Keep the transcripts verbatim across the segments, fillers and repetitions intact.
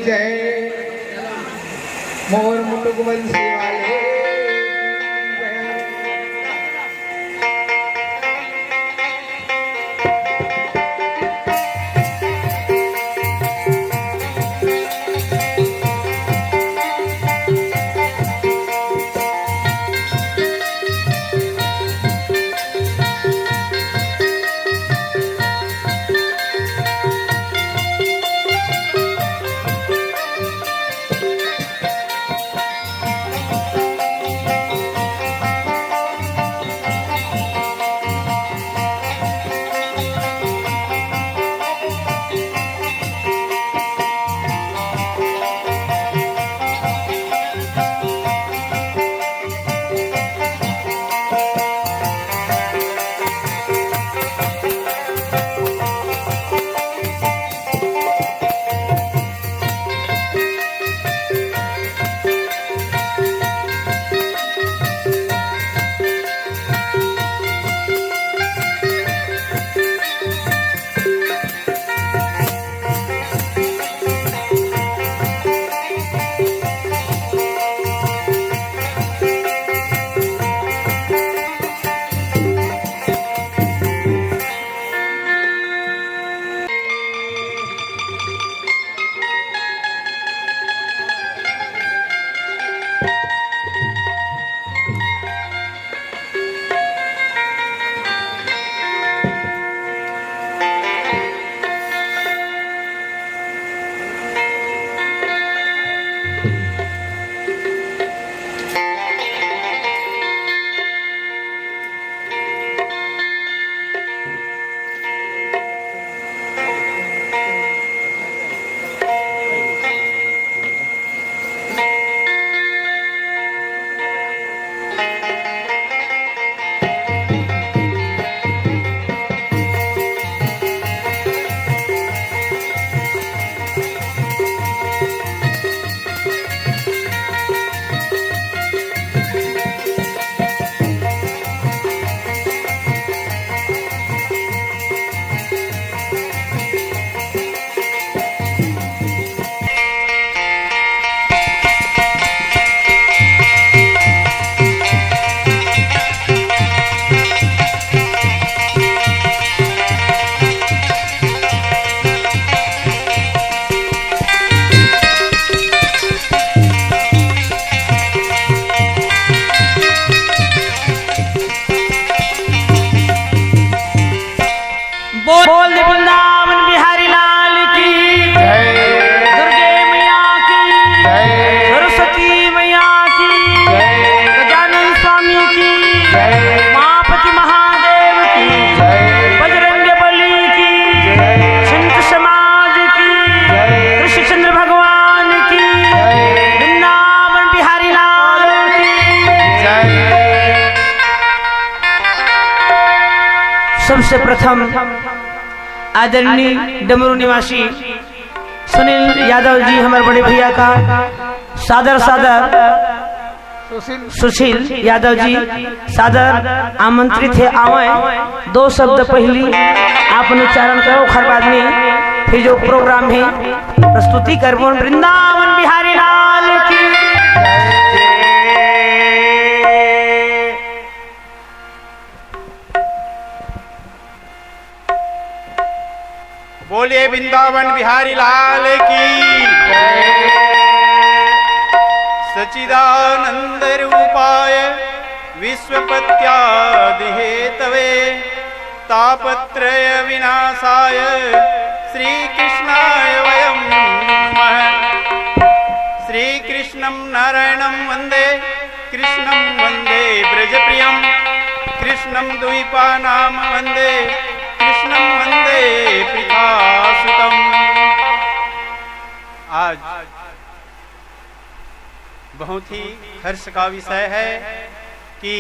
जय मोर मुटुक बंसी वाले। बोल वृंदावन बिहारी लाल की, जय। दुर्गे मैया की, जय। सरस्वती मैया की, जय। गजानन स्वामी की, जय। उमापति महादेव की, जय। बजरंग बली की, जय। संत समाज की, जय। कृष्णचंद्र भगवान की, जय। वृंदावन बिहारी लाल की, जय। सबसे प्रथम आदरणीय डमरू निवासी सुनील यादव जी, हमर बड़े भैया का सादर सादर सुशील यादव जी सादर आमंत्रित हे, आवय। दो शब्द पहिली आप मन उच्चारण करो, ओखर बाद में फिर जो प्रोग्राम हे प्रस्तुति करबो। वृंदावन बिहारी लाल की। बोलिए वृंदावन बिहारी लाल की जय। सच्चिदानंद रूपाय विश्वपत्यादिहेतवे तापत्रय विनाशाय श्रीकृष्णाय वयं नमः। श्रीकृष्णं नारायणं वन्दे कृष्णं वन्दे व्रजप्रियं कृष्णं द्वीपानां वन्दे कृष्णं वन्दे पृथासुतम्। आज बहुत ही हर्ष का विषय है कि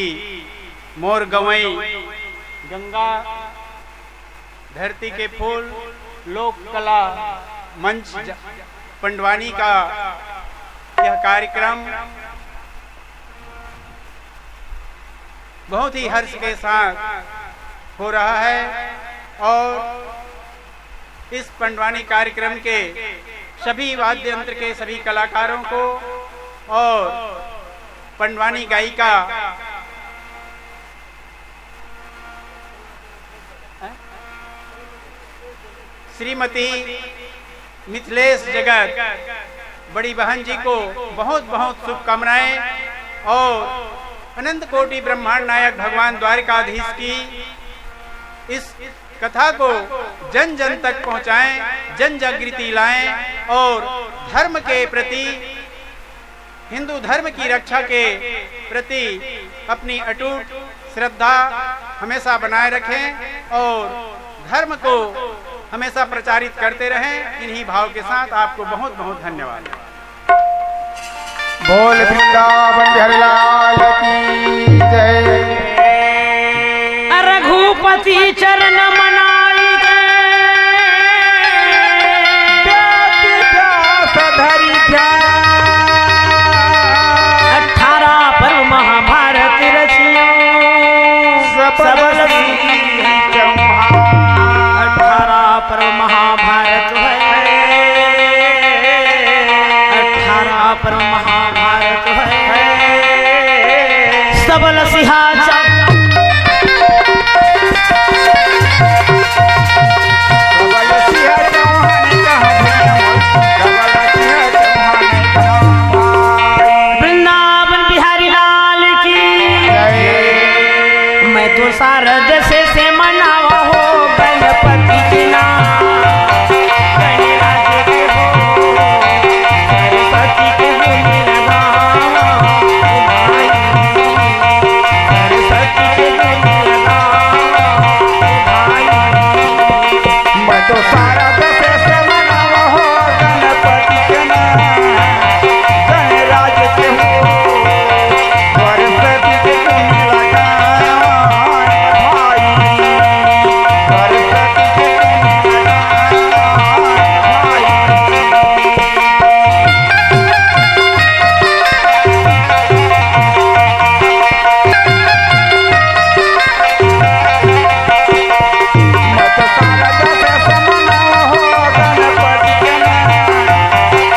मोर गंवई गंगा धरती के फूल लोक कला मंच ज-, पंडवानी का यह कार्यक्रम बहुत ही हर्ष के साथ हो रहा है और इस पंडवानी कार्यक्रम के सभी वाद्य यंत्र के सभी कलाकारों को और पंडवानी गायिका श्रीमती मिथिलेश जगत बड़ी बहन जी को बहुत बहुत शुभकामनाएं और अनंत कोटि ब्रह्मांड नायक भगवान द्वारिकाधीश की इस कथा को जन जन तक पहुंचाएं, जन जागृति लाएं और धर्म के प्रति, हिंदू धर्म की रक्षा के प्रति अपनी अटूट श्रद्धा हमेशा बनाए रखें और धर्म को हमेशा प्रचारित करते रहें। इन्हीं भाव के साथ आपको बहुत बहुत धन्यवाद। बोल वृंदावन बिहारी लाल की जय। रघुपति चरण मनाई के व्यास व्यास धरि ध्यान। अठारह पर्व महाभारत रचियो। सबल सबल सिंह चौहान। अठारह पर्व महाभारत है। अठारह पर्व महाभारत है। सबल सिंहासन। वृंदावन बिहारी लाल की। मैं तो शारद से, से मनावा हो गणपति के नाम। गणराज के हो, सरस्वती के गुण लगावा। सरस्वती के गुण लगावा। मैं तो शारद से, से मनावा हो गणपति के नाम।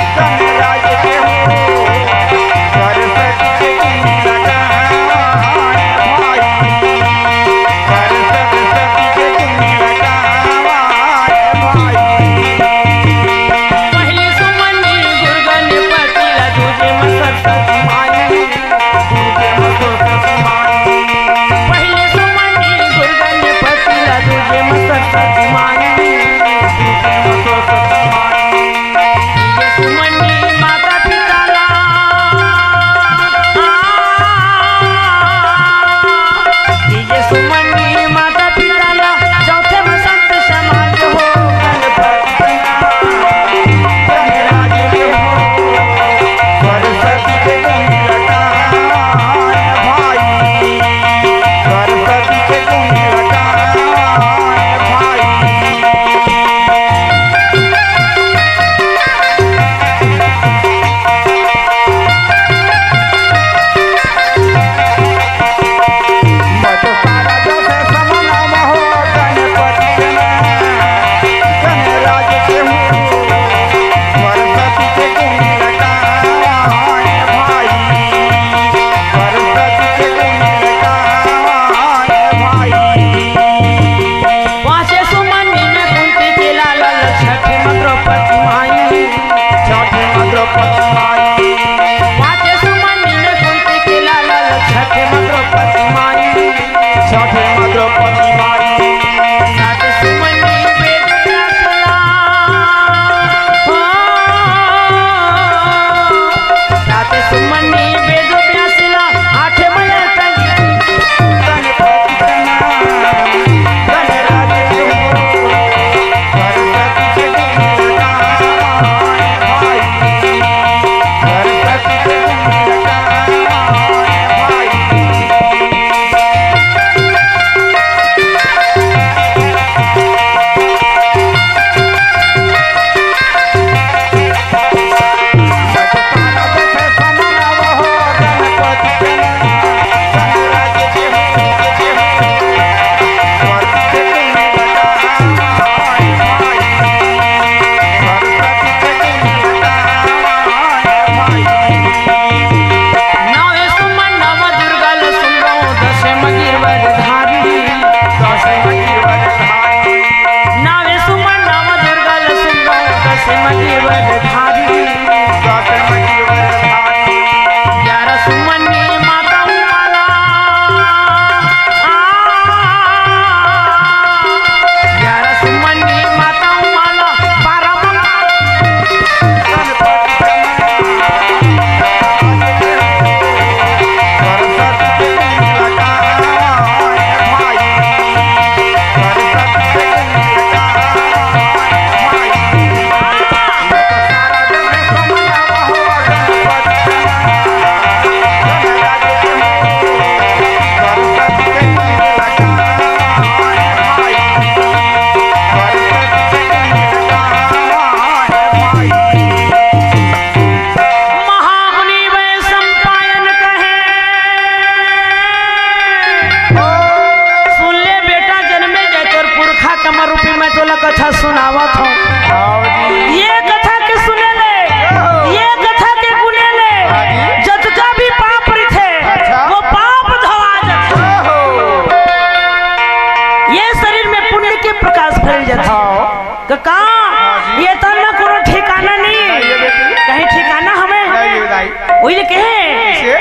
गणराज के हो, सरस्वती के गुण लगावा।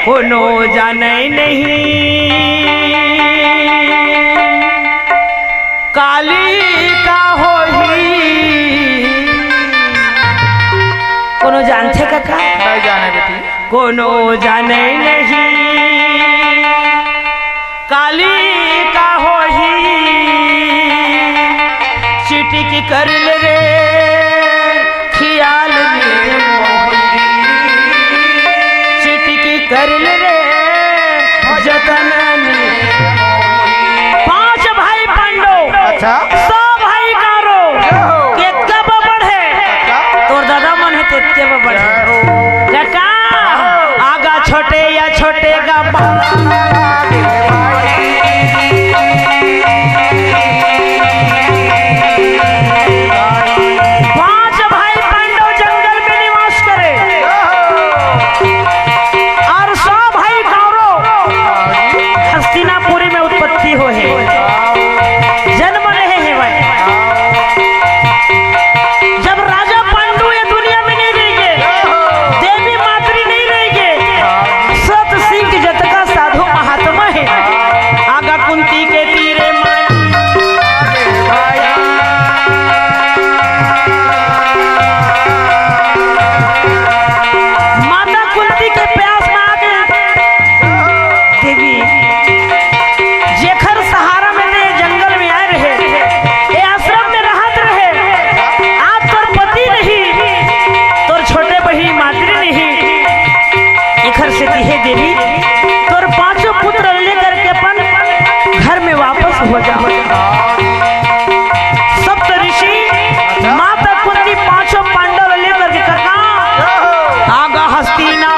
कोनो जाने नहीं काली का होही। कोनो जानथे कका? नहीं जाने बेटी। कोनो जाने नहीं काली का होही। चिटिक कर ले रे खियाल में मोही। चिटिक कर ले रे जतन में मोही। पांच भाई पांडव, अच्छा। सौ भाई कौरव, यो। केतका बबड़ हे? अच्छा। तोर दादा मन हे तेतके बबड़ हे। जय हो। कका, हाँ। आगा छोटे या छोटे का बा- पांच भाई पांडव जंगल में निवास करे और सौ भाई कौरव हस्तिनापुरी में उत्पत्ति होहे, जन्म लेहे हेवय। जब राजा पांडु ये दुनिया में नहीं रहिगे, देवी मातरी नहीं रहिगे, सत सिंह जतका साधु महात्मा हे, आगा कुंती के तीरे मान। माता कुंती के प्यास में आके देवी, जेखर सहारा में ते जंगल में आए रहे, ए आश्रम में रहत रहे, आज तोर पति नहीं, तोर छोटे बहिनी मातरी नहीं, एखर सेती हे देवी, तोर पांचों पुत्र लेकर के अपन घर में वापस हो जा। सप्त ऋषि, माता कुंती, पांचों पांडव लेकर के कका आगा हस्तिनापुर।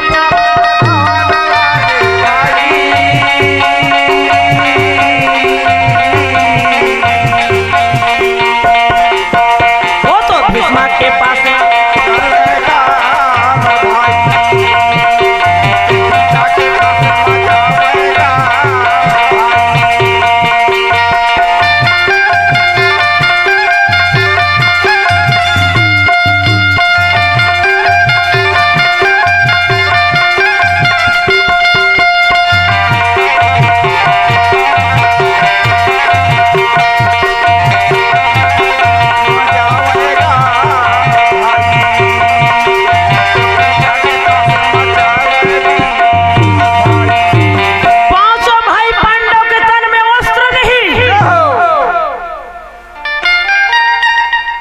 वो तो भीष्म के पास में। पांचों भाई पांडव के तन में वस्त्र नहीं।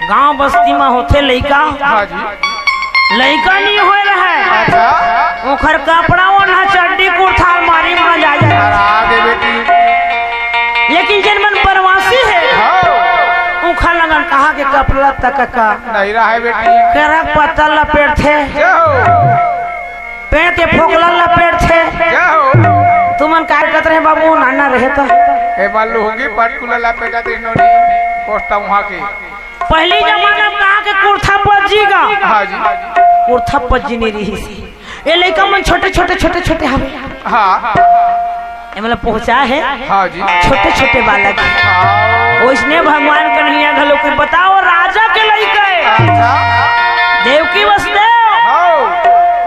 गांव बस्ती में होथे लइका, हाँ जी। लइका नहीं होए रहे। अच्छा। ओखर कपड़ा ओढ़ना चड्डी कुर्ता अलमारी में जा जाए। अरे आगे बेटी। लेकिन जेन मन बनवासी हे, हाँ। ओखर लगन कहा के कपड़ा तक का नहीं रहा है बेटी। करक पत्ता लपेटथे। जय हो। पेड़ के फोकला लपेटथे। जय हो। तुमन काय करत रहे बाबू, नाना रहे त? ए बालू होगी पाटकुला लपेटा दे नोनी, पोस्ता वहाँ के। पहली जमाना में कहा के कुर्ता पज्जी गा। हाँ जी। कुर्ता पज्जी नहीं रही सी। ये लइका मन छोटे, छोटे, छोटे, छोटे हवे। हाँ। ये मतलब पहुँचा है। हाँ जी। छोटे, छोटे बालक। हाँ। ओइसने भगवान कन्हैया घलो के बताओ, राजा के लइका है। अच्छा। देवकी वसुदेव। हाँ।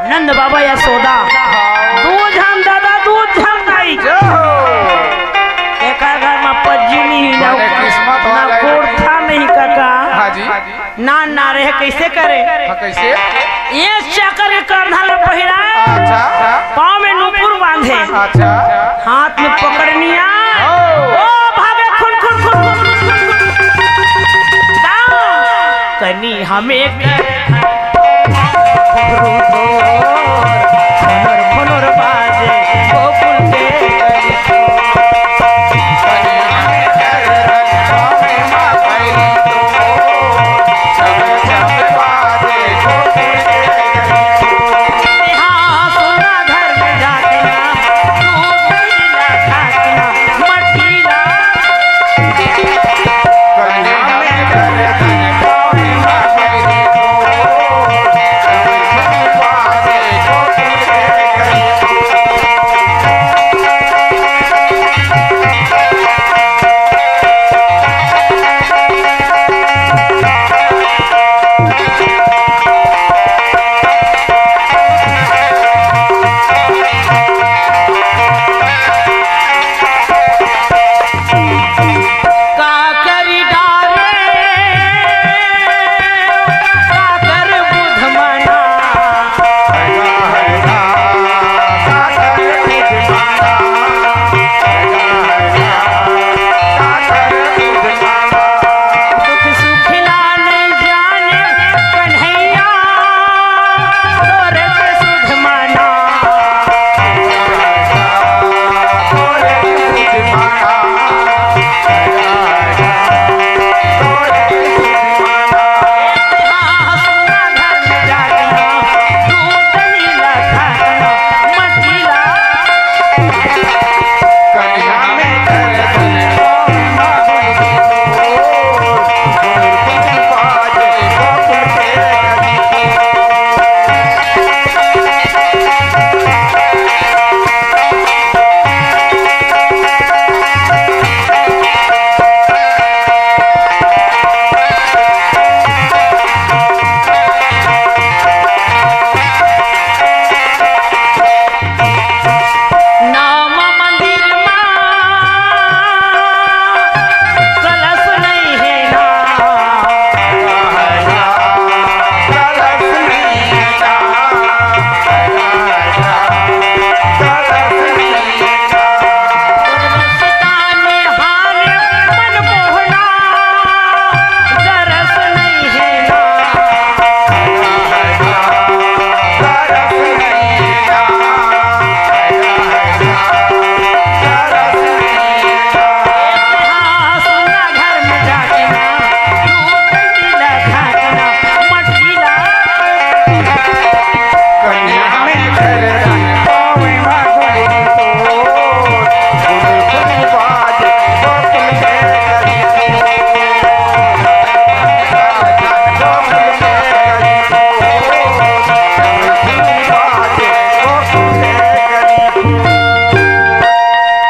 नंद बाबा यशोदा। हाँ। दू झन दादा, दू झन दाई। जय हो। एकर घर में पज्जी नहीं, ना, माने किस्मत ना वाला है। कुर्ता नहीं काका। हाँ जी। ना, ना रहे, कैसे करे? हाँ, कैसे? ये चाकर के कंधा ल पहिरा, अच्छा। पाँव में नूपुर बांधे, अच्छा। हाथ में पकड़निया, ओ। ओ भागे खुन, खुन, खुन, खुन, खुन, खुन। का? कनी हमें खुनर, खुनर बाजे गोकुल के गली।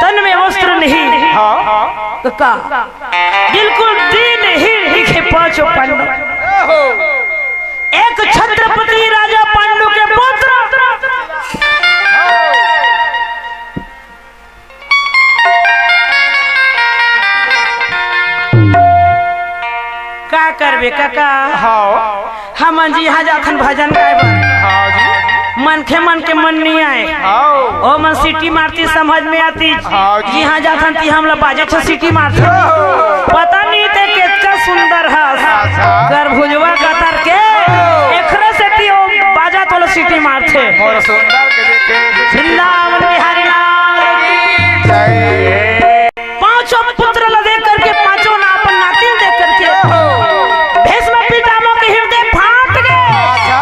तन में वस्त्र नहीं। हाँ। तो का? बिल्कुल दीन ही दिखे पांचों पांडव। एक छत्रपति राजा पांडु के पुत्र। का करबे काका? हाँ। हमन जी इहाँ जाथन भजन गाए बर। हाँ जी। मनखे मन के मन नइ आए। हाँ। ओ मन सीटी मारती, समझ में आती। हाँ जी। इहाँ जाथन ती हमला बाजे छ सीटी मारथे। हाँ। पता नहीं ते कितना सुंदर हस। अच्छा। गरभुजवा कतर के, हाँ। एखरे सेती ओ बाजा तोला सीटी मारथे। मोर सुंदर के देखे। वृंदावन बिहारी लाल की जय। पांचों पुत्र ला देख करके, पांचों ना अपन नातिन देख करके, ओहो। भीष्म पितामह के हृदय फाट गे। अच्छा।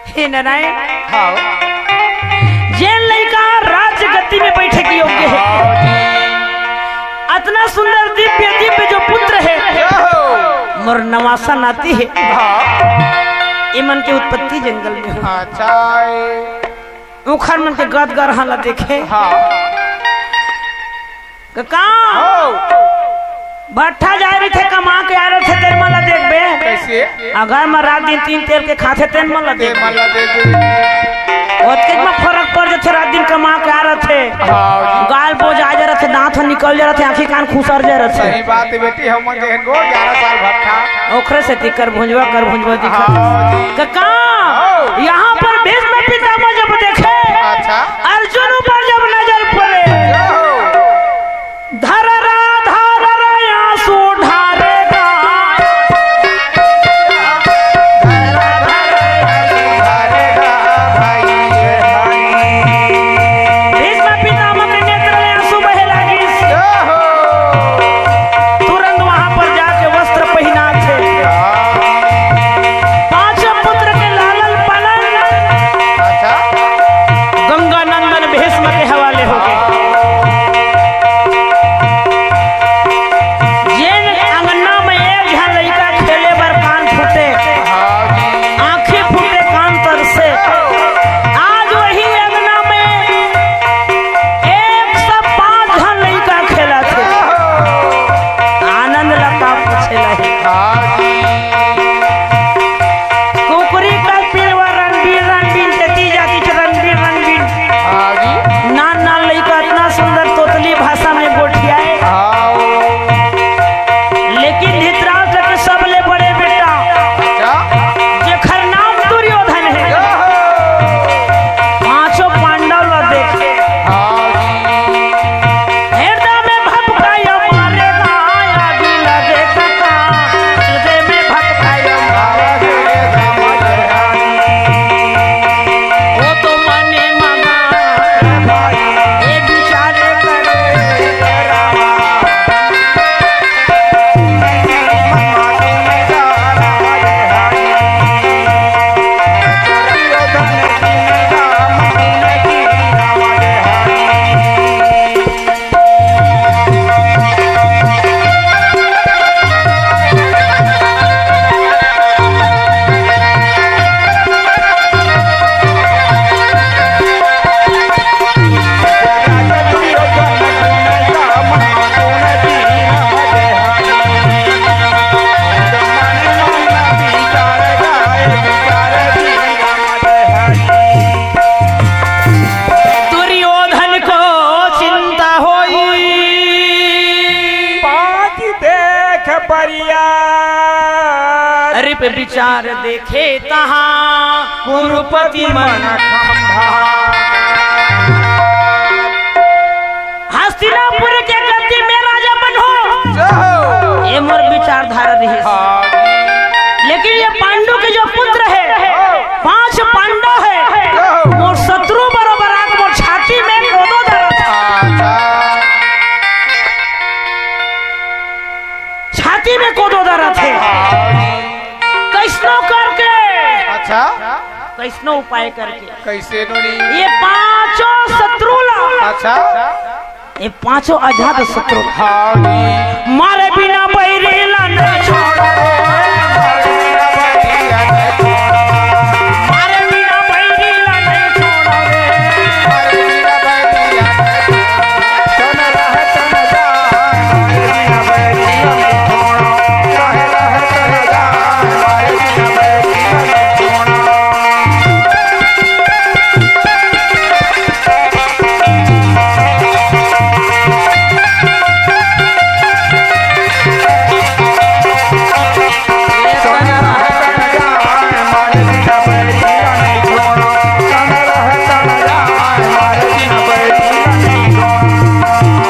हे नारायण, हाँ। जेन लइका राजगद्दी में बैठे के योग्य हे, हाँ जी। अतना सुंदर दिव्य दिव्य जो पुत्र हे, ओहो। मोर नवासा नाती हे। हाँ। इमन के उत्पत्ति जंगल में हो। अच्छा, ए। उखर मन के गद गरहा ला देखे। हाँ। कका, हो। भट्ठा जाए रहिथे, कमा के आ रहिथे, तेन मन ला देखबे। कैसे? अगर मैं रात दिन तीन तेल के खाथे, तेन मन ला तेन देखबे। मन ला देखबे। ओतके में फरक पड़ जथे, रात दिन कमा के आ रहिथे। हाँ जी। गाल बोज आ जा रहिथे, दांत ह निकल जा रहिथे, आंखी कान खुसर जा रहिथे। सही बात हे बेटी, हमन के गो ग्यारह साल भट्ठा। ओखरे सेती गरभुजवा, गरभुजवा दिखा। हाँ जी। कका, हो। यहाँ पर भीष्म पितामह जब देखे, अच्छा। अर्जुन ऊपर जब नजर पड़े, हो। धर रा, धर रा, आंसू ढारेगा। भीष्म पितामह के नेत्र ले आंसू बहे लागिस। तुरंत वहां पर जाके वस्त्र पहिनाथे। पांचों पुत्र के लालन पालन अच्छा। गंगा नंदन भीष्म के हवाले हो गे। जेन अंगना में एक झन लइका खेले बर कान फूटे, हाँ जी। आंखी फूटे, कान तरसे, आज वही अंगना में एक सौ पाँच झन लइका खेलत हे। आनंद ला का पूछे ला हे। हाँ जी। कुकरी का पिलवा रणबीर, रणबीर तेती जाति च रणबीर, रणबीर। हाँ जी। नान नान लइका अतना सुंदर तोतली भाषा में गोठियाए। हाँ। लेकिन धृतराष्ट्र के सबले बड़े बेटा, अच्छा। जेखर नाम दुर्योधन हे, ओहो। पांचों पांडव ला देखे। हाँ। हृदय में भपकाया मारेगा, आगी लगे कका। हृदय में भपकाया मारेगा। वो तो मने मगा, ये विचारे करे। दुर्योधन को चिंता होई। पाँच देख परिया। रिप विचार देखे तहाँ कुरुपति मन खंभा। हस्तिनापुर के गद्दी में राजा बन हो। जय हो। ये मोर विचारधारा रही। हाँ। लेकिन ये पांडु के जो पुत्र हे, कइसनो उपाय करके कइसे नोनी? ये पांचों शत्रु ला, अच्छा। ये पांचों अजात शत्रु ला, हाँ जी। मारे बिना बैरी ला नहीं छोड़ा रे। मारे बिना बैरी ला नहीं छोड़ा रे।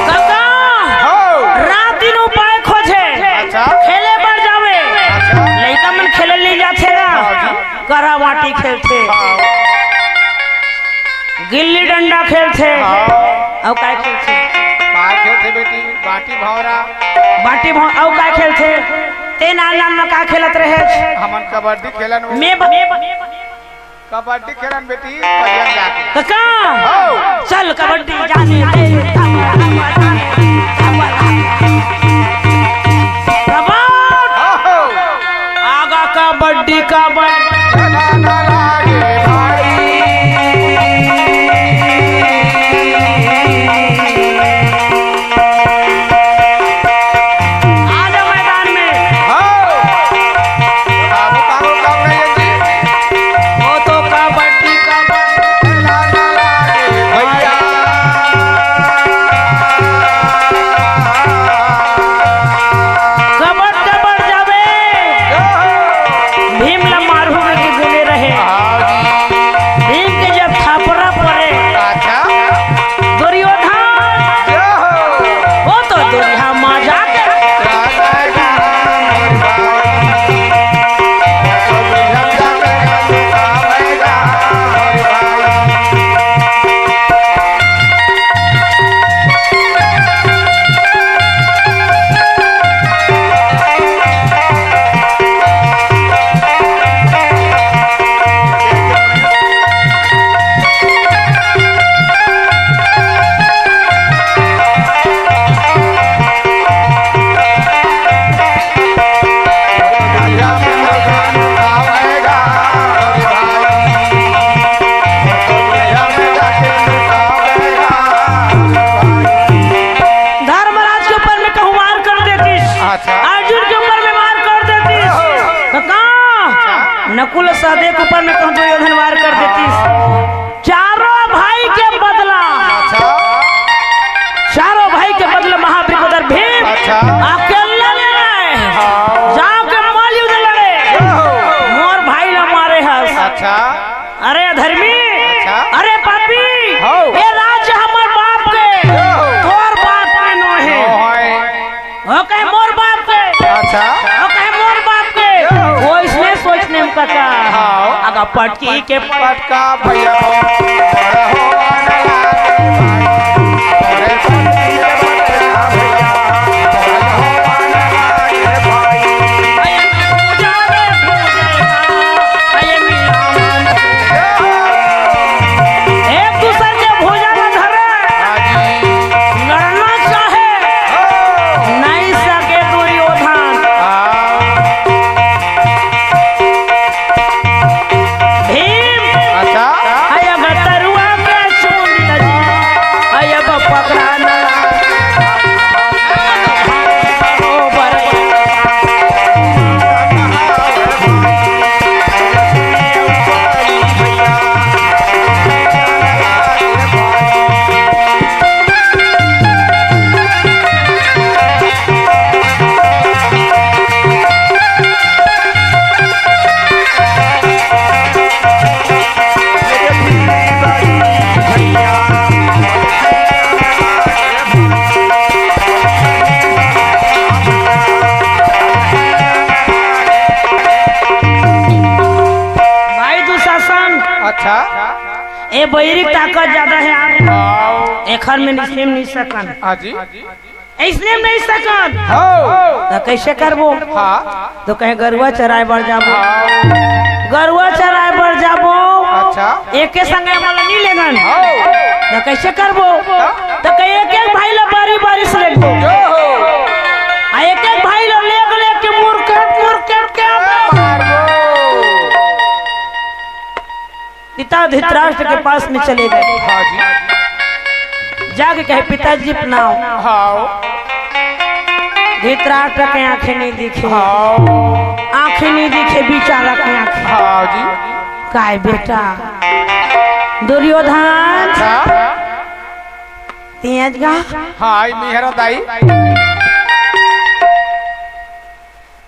कका, हो। रात दिन उपाय खोजे, अच्छा। खेले बर जावे। अच्छा। लइका मन खेले ले जाथे ना, हाँ जी। करावाटी खेलथे, हाँ। गिल्ली डंडा खेलथे, हाँ। अउ काय खेलथे? काय खेलथे बेटी? बाटी भौरा। बाटी भौ-, अउ काय खेलथे? ते नान नान में का खेलत रहे? हमन कबड्डी खेलन। मैं ब-, कबड्डी खेलन बेटी, पलियन जाके। कका, हो। चल कबड्डी जाने दे। बाबा, हो। आगा कबड्डी, कबड्डी। ना, ना, ना लागे भाई। आ जा मैदान में। हो। बाबू, बाबू, कब नहीं है जी? वो तो कबड्डी, कबड्डी। भैया। कबड्डी, कबड्डी जावे। भीम ला मारू के गुने रहे। भीम के जब थपरा परे, अच्छा। दुर्योधन, वो तो दुनिया मजाक। धर्मराज के ऊपर में कहूँ वार कर देतिस, अच्छा। अर्जुन के ऊपर में वार कर देतिस, तो का? अच्छा। नकुल सहदेव के ऊपर में कहूँ दुर्योधन वार कर देतिस। चारों भाई के बदला, अच्छा। चारों भाई के बदला महाबृकोदर भीम, अच्छा। अकेला ले रहे। हाँ। जाके मल्ल युद्ध लड़े। ओहो। मोर भाई ला मारे हस। अच्छा। अरे अधर्मी, अच्छा। अरे पापी, हौ। ये राज्य हमर बाप के, ओहो। तोर बाप के नो हे। नो हे। वो कहे मोर बाप के। अच्छा। वो कहे मोर बाप के। ओहो। वो इसने सोचने में कका। हाँ। अगर पटकी के पटका भैया। एक दूसर के भुजा में धरे, लड़ना चाहे, नहीं सके दुर्योधन। भीम, अच्छा। अय अब तरुआ के सूंद लगी, अय अब पकड़ा ना। भाई दुशासन, अच्छा। ए बैरी के ताकत ज्यादा हे यार। हाँ। एखर में निस्लेम नहीं सकन। हाँ जी। इसने नहीं सकन। हाँ। तो कैसे करबो? हाँ। तो कहे गरुआ चराए बर जाबो। हाँ। गरुआ चराए बर एके संगे हमन ला नी लेगन। हाँ। त कइसे करबो? हाँ। त कहे एक एक भाई ला बारी बारी से लेगबो। जो हो। आ एक एक भाई ला लेग लेग के मुरकेट मुरकेट के मारबो। पिता धृतराष्ट्र के पास में चले गए। हाँ जी। जाके कहे, "पिताजी प्रणाम।" हाँ। धृतराष्ट्र के आंखें नहीं दिखे। हाँ। आंखें नहीं दिखे, बेचारा के आंखें। हाँ जी। काय बेटा? दुर्योधन। अच्छा। तेज गा। हाँ, आई मिहरा दाई।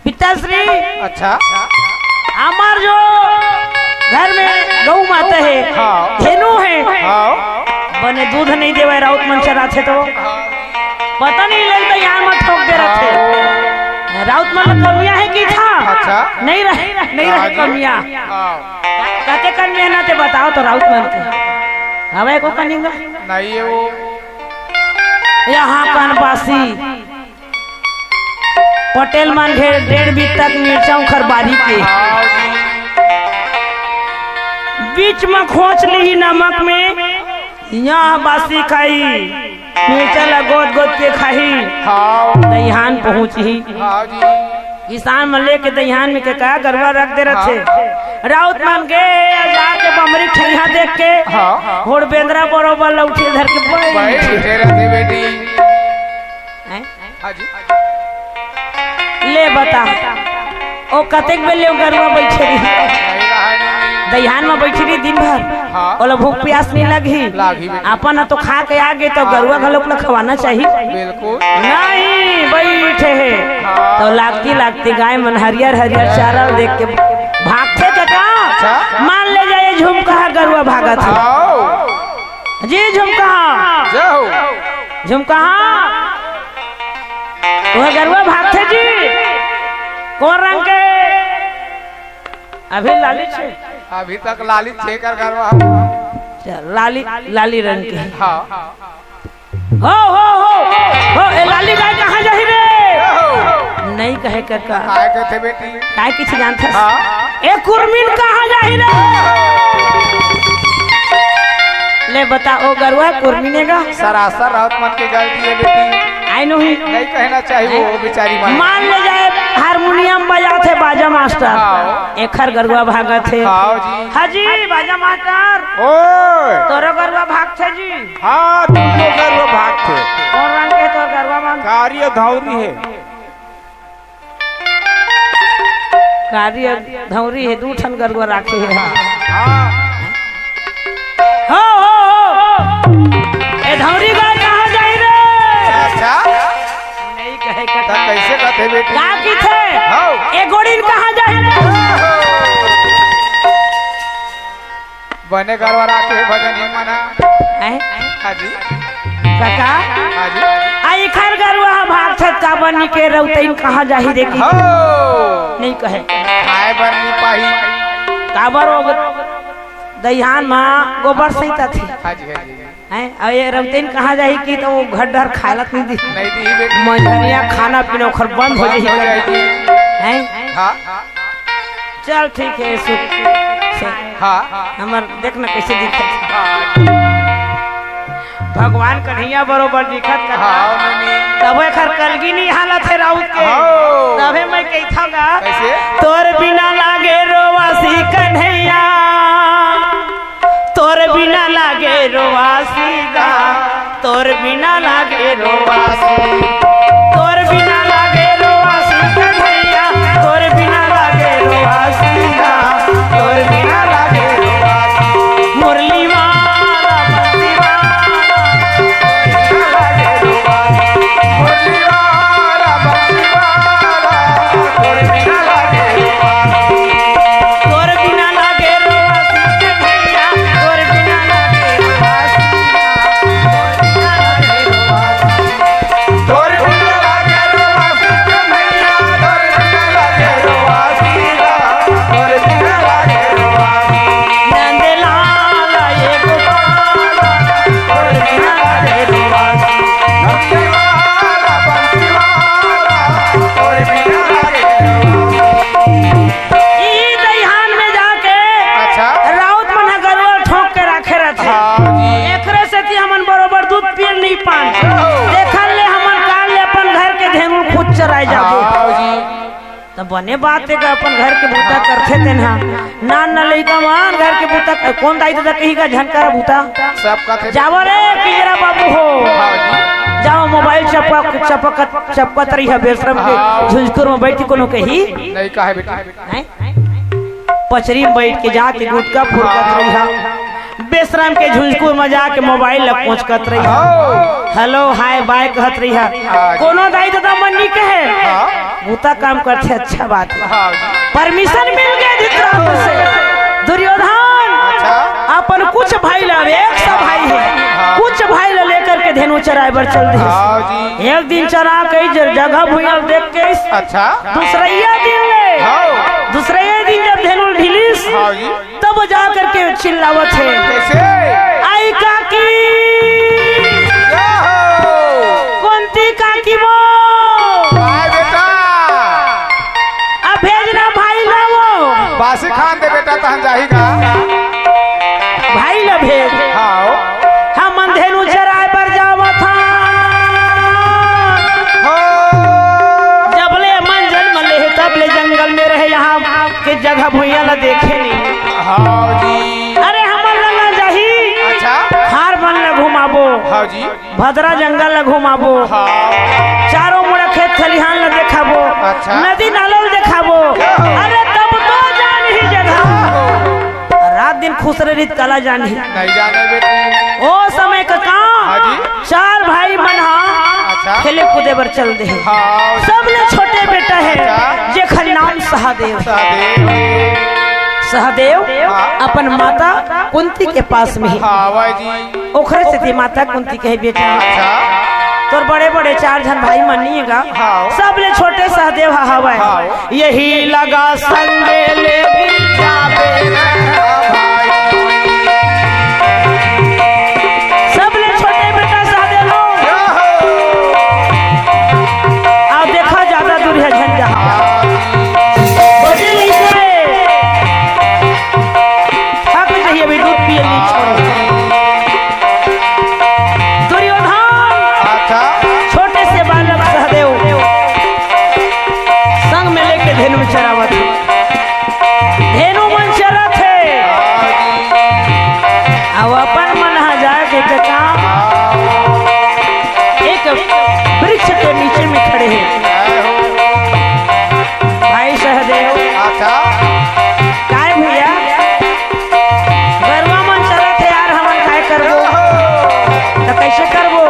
पिताश्री। अच्छा। हमार जो घर में गऊ माता हे, हाँ। धेनु हे, हाँ। बने दूध नहीं देवे, राउत मन चराथे तो पता नहीं लगता, यार मत ठोक दे रथे। हाँ। राउत मन कमिया हे कि था? अच्छा। नहीं रहे, नहीं रहे हाँ जी। कमिया। हाँ। कते कन मेहनत हे बताओ तो राउत मन के। हवे को कनिंगा? नहीं, ये वो यहाँ कन बासी। पटेल मन घेर डेढ़ बीत तक मिर्चा उखर बारी के। बीच में खोच ली नमक में, यहाँ बासी खाई, मिर्चा ला गोद गोद के खाई। हाँ। दहियान पहुँची। हाँ जी। किसान मन लेके दहियान में के का गरवा रख दे रथे। हाँ। राउत मन गे, जाके बमरी ठैया देख के, हाँ। होड़ बेंदरा बरोबर लौठी धर के बैठ। बैठे रथे बेटी। हैं? हाँ जी। ले बता, ओ कतेक बेर ले ओ गरुआ बैठे रही? दहियान में बैठे रही दिन भर। हाँ। ओला भूख प्यास नहीं लगी। लागी बेटी। अपन ह तो खा के आ गे, तो गरुआ घलोक ला खवाना चाहिए। बिल्कुल। नहीं, बैठे हे। हाँ। तो लागती लागती गाय मन हरियर हरियर चारा देख के भागथे कका। अच्छा। मान ले जाए झुमका गरुआ भागत हे। आओ। जी झुमका। जय हो। झुमका। वो गरुआ भागथे जी। कौन रंग के? अभी लाली छे। अभी तक लाली छे कर गरुआ। चल, लाली, लाली रंग के। हाँ। हो, हो, हो, हो, ए लाली गाय कहाँ जाही रे? नहीं कहे कका। काय कथे बेटी? काय किछ जानथस? हाँ। ए कुरमिन कहाँ जाही रे? ले बता, ओ गरुआ कुरमिन हे गा? सरासर राउत मन के गलती हे बेटी। आई नो ही। नहीं कहना चाहिए वो बेचारी मन। मान ले जाए हारमोनियम बजाथे बाजा मास्टर। हाँ। एखर गरुआ भागत हे। हाँ जी। हाँ जी, बाजा मास्टर। ओए। तोरो गरुआ भागथे जी। हाँ, तीनों गरुआ भागथे। कौन रंग के तोर गरुआ मन? कारी अउ धौरी हे। कारी अउ धौरी हे, दू ठन गरुआ राखे हे। हाँ। हो, हो, हो। ए धौरी गाय कहाँ जाही रे? अच्छा। नहीं कहे का। त कैसे कहथे बेटी? का किथे? हाँ। ए गोड़िन कहाँ जाही रे? बने गरवा राखे हे भजन ही मना। हैं? हाँ जी। काका? हाँ जी। आ इखर गरुआ ह भागथे त काबर नी के रउतइन कहाँ जाही रे कि? हो। नहीं कहे। खाए बर नी पाही। काबर ओ दइहान म गोबर सहित आथे। हाँ जी, हाँ जी। हैं? अउ ये रमतेन कहाँ जाही कि तो वो घर डर खालत नहीं दी। नहीं दी बेटी। मंझनिया खाना पीना ओखर बंद हो जाही। बंद हो जाही। हैं? हाँ। चल ठीक है, सुख से। हाँ। हमर देखना कैसे दिखत। हाँ। भगवान कन्हैया बरोबर दिखत कथा। हाँ, नहीं। तब एखर कलगी नहीं हालत है राउत के। हाँ। तबे मैं कहता गा। कैसे? तोर बिना लागे रोवासी कन्हैया। तोर बिना लागे रोवासी गा, तोर बिना लागे रोवासी, तोर बिना लागे रोवासी कन्हैया, तोर बिना लागे रोवासी गा, तोर बिना लागे रोवासी। मुरली वाला, बंसी वाला, तोर बिना लागे रोवासी। मुरली वाला, बंसी वाला, तोर बिना लागे रोवासी। तोर बिना लागे रोवासी के भैया, तोर बिना लागे रोवासी। तोर बिना लागे रोवासी। बने बात हे का, अपन घर के बूता करथे तेन हा। नान नान लइका मन घर के बूता कर, कोन दाई ददा कही का झन करा बूता? सब कथे। जावो रे पिंजरा बाबू हो। हाँ जी। जावो मोबाइल चपक, चपक, चपकत रही है बेशरम के हाँ। झुंझकुर में बैठ के कोनो कही। नहीं कहे बेटा। हैं? पचरी में बैठ के जाके गुटका फुरकत रही है। बेशरम के झुंझकुर में जाके मोबाइल ला कोचकत रही है। हाँ। हेलो, हाय, बाय कहत रही है। हाँ जी। कोनो दाई ददा मन नहीं कहे। हाँ। बूता काम करथे, अच्छा बात हे। हाँ जी। परमिशन मिल गए धृतराष्ट्र से। दुर्योधन अच्छा। अपन कुछ भाई ला, एक सा भाई हे, हाँ। कुछ भाई ला लेकर के धेनु चराए बर चल दिस। हाँ जी। एक दिन चरा के ज-, जगह भुइयां देख के अच्छा। दूसरइया दिन ले, हाँ। दूसरइया दिन जब धेनु ढिलिस, हाँ जी। तब जा करके चिल्लावत हे। कैसे? आई काकी! क्या हो? कुंती काकी वो! आय बेटा! अब भेजना भाई ला वो। बासी खान दे बेटा, तहन जाही का? भाई ला भेज। हाँ। हमन धेनु चराए बर जावत हा। हो। जब ले मन जन्म ले हे, तब ले जंगल में रहे, यहाँ के जगह भुइयां ला देखे नहीं। हाँ जी। अरे हमन ला ना जाही। अच्छा। खार मन ला घुमाबो। हाँ जी। भदरा जंगल ला घुमाबो। हाँ। चारों मुड़ा खेत खलिहान ला देखाबो। अच्छा। नदी नाला ला देखाबो। हाँ। अरे तब तो जानही जगह। रात दिन खुश रही त काला जानही। नहीं जाने बेटी। ओ समय का का? हाँ जी। चार भाई मन हा अच्छा। खेले कूदे बर चल दे हे। हाँ। सबले छोटे बेटा हे, अच्छा। जेखर नाम सहदेव। सहदेव। सहदेव हाँ। अपन माता कुंती के पास में हे। हाँ, वाह जी। ओखरे सेती माता कुंती कहे, "बेटा, अच्छा। तोर बड़े-बड़े चार झन भाई मन नहीं हे गा, हाँ। सबले छोटे सहदेव ह हवय।" हाँ। यही लगा संग ले जाबे भाई। सबले छोटे बेटा सहदेव हो। आओ देखा, ज्यादा दूर हे झन जहा। बजे नहीं करे। थक जही, अभी दूध पिए नहीं छोड़े। दुर्योधन अच्छा। छोटे से बालक सहदेव संग में लेके धेनु चरावत हे। धेनु मन चरत हे। अब अपन मन हा जाके कका एक वृक्ष के नीचे में खड़े हे। भाई सहदेव, अच्छा। काय भैया, गरुवा मन चरत हे यार, हमन काय करबो? ओहो। त कैसे करबो?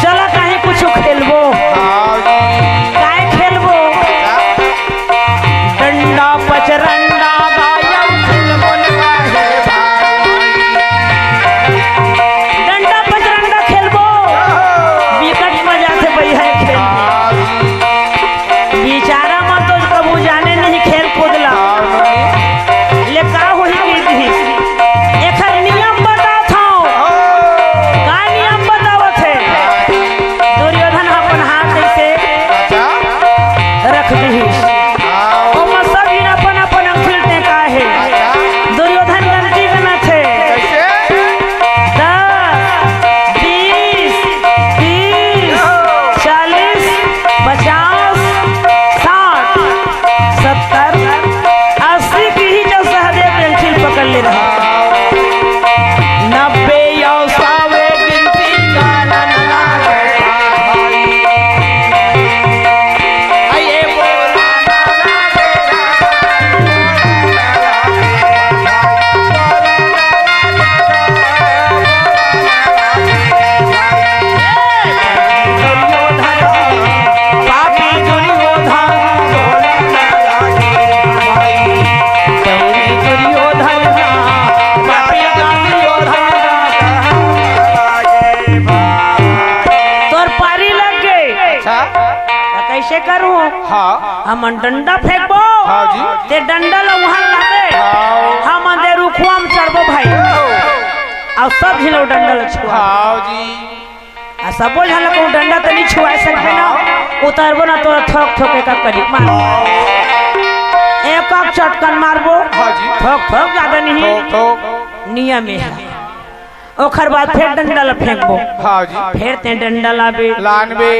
चला कहीं कुछ खेलबो। हाँ जी। काय खेलबो? क्या? डंडा पचरंडा गायब खेलबो न काहे भाई। डंडा पचरंडा खेलबो। ओहो। बिकट मजा आथे भैया खेल में। हाँ जी। बिचारा मन तो कभू जाने नहीं खेल कूद ला। ले का होही कहि दिहिस। एखर नियम बतात हंव। का नियम बतावत हे? दुर्योधन अपन हाथ ऐसे रख दिहिस। ओमा सब झिन अपन अपन अंगुठी ल टेका हे। दुर्योधन गनती गनत हे। दस, बीस, तीस, चालीस, पचास, साठ, सत्तर, अस्सी के ही जो सहदेव पेंसिल पकड़ ले रहे। नब्बे या सौ गिनती करन लागे भाई। अये बोला ना लागे। पापी दुर्योधन, दुर्योधन, पापी दुर्योधन। तोर पारी लग गे। अच्छा। त कैसे करूं? हाँ। हमन डंडा फेंकबो। हाँ जी। ते डंडा ल उहां लाबे। हाँ। हमन दे रुखवा म चढ़बो भाई। अउ सब झिन डंडा ल छुआ। हाँ जी। आ सबो झन ला कहूं डंडा त नहीं छुआ सकबे ना, उतरबो ना तो थोक थोक एक करी मार। एक एक चटकन मारबो। हाँ जी। थोक थोक ज्यादा नहीं। थोक थोक। नियम हे। ओखर बाद फेर डंडा ला फेंकबो। हाँ जी। फेर ते डंडा लाबे। लानबे।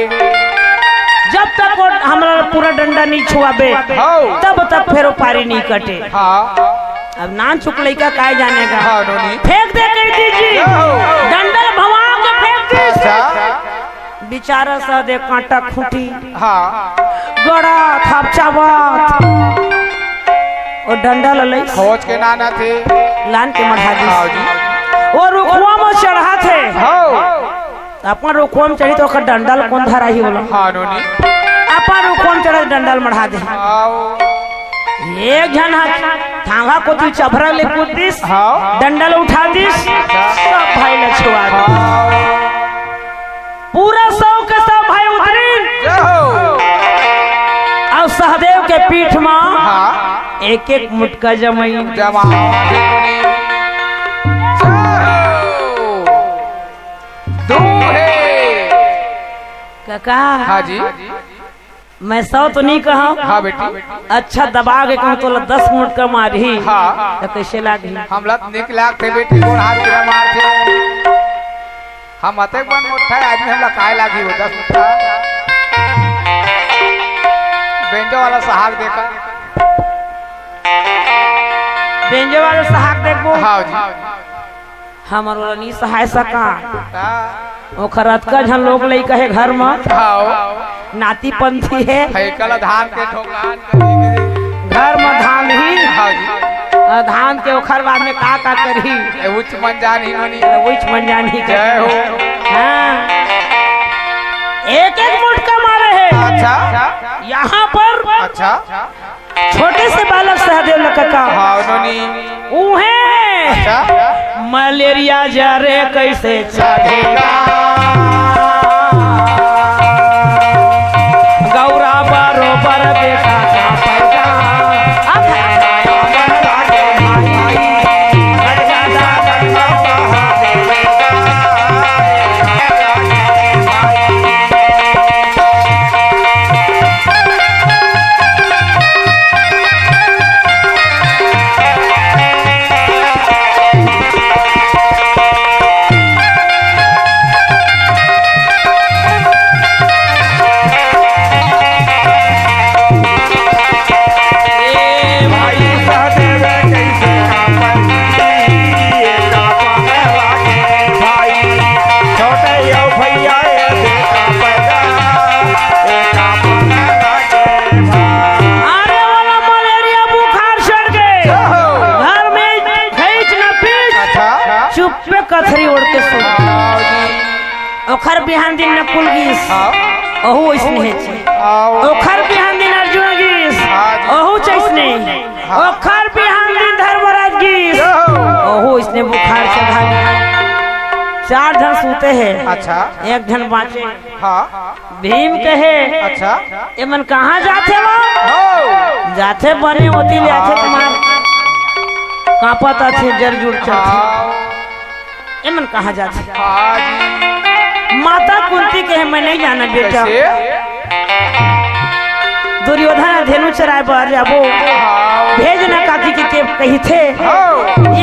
जब तक वो हमला पूरा डंडा नहीं छुआबे, हाँ। तब तक फेर वो पारी नहीं कटे। हाँ। अब नानचुक लइका काय जानेगा। हाँ, नोनी। फेंक दे कहि दिस जी। हाँ। डंडा भवा के फेंक दिस। अच्छा। बिचारा सहदेव कांटा खूंटी। हाँ। गड़ा थापचावत। वो डंडा ल लइस। खोज के नानथे। लान के मढ़ा दिस। हाँ जी। वो रुखवा म चढ़ाथे। हाँ। अपन रुखवा म चढ़ही त ओकर डंडा ल कोन धराही ओला? हाँ, नोनी। अपन रुखवा म चढ़त डंडा ल मढ़ा दे। हाँ। एक झन ह थांगा कोती चभरा ले कूद दिस, हाँ। डंडा ल उठा दिस, सब भाई ल छुआ दिस। हाँ। पूरा सौ के सौ भाई उतरिन। जय हो। अउ सहदेव के पीठ म हाँ। एक एक मुटका जमाइन। जमा। जय हो। दू हे। कका। हाँ जी। मैं सौ तो नहीं कहूँ। हाँ बेटी। अच्छा दबा के कहूँ तोला दस मुटका मारही। हाँ। त कइसे लागही? हमला त निक लागथे बेटी, गोड़ हाथ गिरा मारथे। हम अतेक बन मोट्ठा आदमी, हमला काय लागही वो दस मुटका? बेंजो वाला सहाक देखा। बेंजो वाला सहाक देखबो। हाँ जी। हमर ओला नी सहाय सका। हाँ। ओखर अतका झन लोग लइका हे घर म। हाँ। नाती पंथी हे। हे कला धान के ठोकान करी। घर म धान ही। हाँ जी। अउ धान के ओखर बाद में का का करही? ए, उच्च मन जान ही नोनी। उच्च मन जान ही। जय हो। हाँ। एक एक मुटका मारे हे। अच्छा। यहाँ पर अच्छा। छोटे से बालक सहदेव ल कका। हाँ, नोनी। उहे। अच्छा। मलेरिया जरे कइसे चढ़ेगा? गौरा बरोबर देखा था पैदा। अरे वाला मलेरिया बुखार चढ़ के घर में खींच न पीछ। अच्छा। चुप्पे कथरी ओढ़ के सुन। ओखर बिहान दिन नकुल गिस। हाँ। ओहू ओइसने हे। हाँ। ओखर बिहान दिन अर्जुन गिस। हाँ जी। ओहू चइसने। हाँ। ओखर बिहान दिन धर्मराज गिस। ओहू ओइसने बुखार चढ़ा गिस। चार झन सूते हे। अच्छा। एक झन बाँचे। हाँ। भीम कहे, अच्छा। "एमन कहाँ जाथे वो?" हो। "जाथे बने ओती ले आथे तुम्हार।" कांपत आथे, जर जुड़ चढ़थे। हाँ। "एमन कहाँ जाथे?" हाँ जी। माता कुंती कहे, "मैं नहीं जाना बेटा।" कैसे? दुर्योधन धेनु चराए बर जाबो। हाँ। भेज ना काकी के, के कहिथे। हाँ।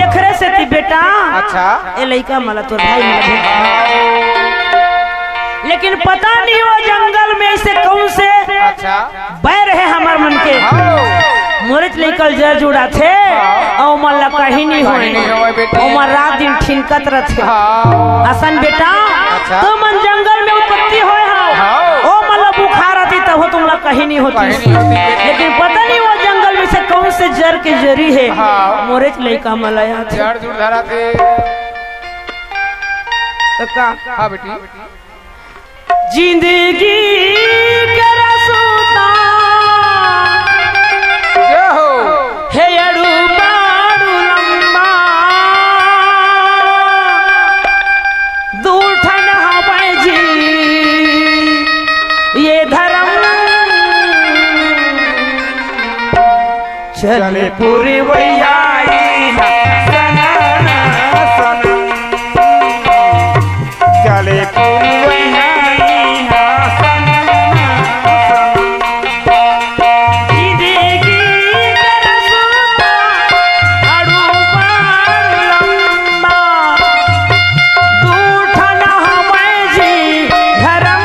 एखरे सेती बेटा। अच्छा। ए लइका मला तोर भाई मला भेज। हाँ। लेकिन पता नहीं वो जंगल में ऐसे कौन से अच्छा। बैर हे हमर मन के। हाँ। मोरेच लइका ल जर जुड़ाथे, हाँ। अउ ओमन ला कहीं नहीं कहीं होय। नहीं होय बेटी। ओमन रात दिन ठिनकत रथे। हाँ। असन बेटा, अच्छा। तुमन जंगल में उत्पत्ति होय हव। हाँ। ओमन ला बुखार आतिस तभो तुमला कहीं नहीं होतिस। कहीं नहीं होतिस बेटी। लेकिन पता नहीं वो जंगल में से कौन से जर के जरी हे। हाँ। मोरेच लइका मन ला आथे। जर जुड़ धराथे। त का? हाँ बेटी। जिंदगी के रसता जय हो। हे अड़ू बाड़ू लंबा, दू ठन हवय जी ये धरम। चले पुरवैया इहाँ सनन सनन। चले पुरवैया इहाँ सनन सनन। जिंदगी के रसता अड़ू बड़ लंबा। दू ठन हवय जी धरम।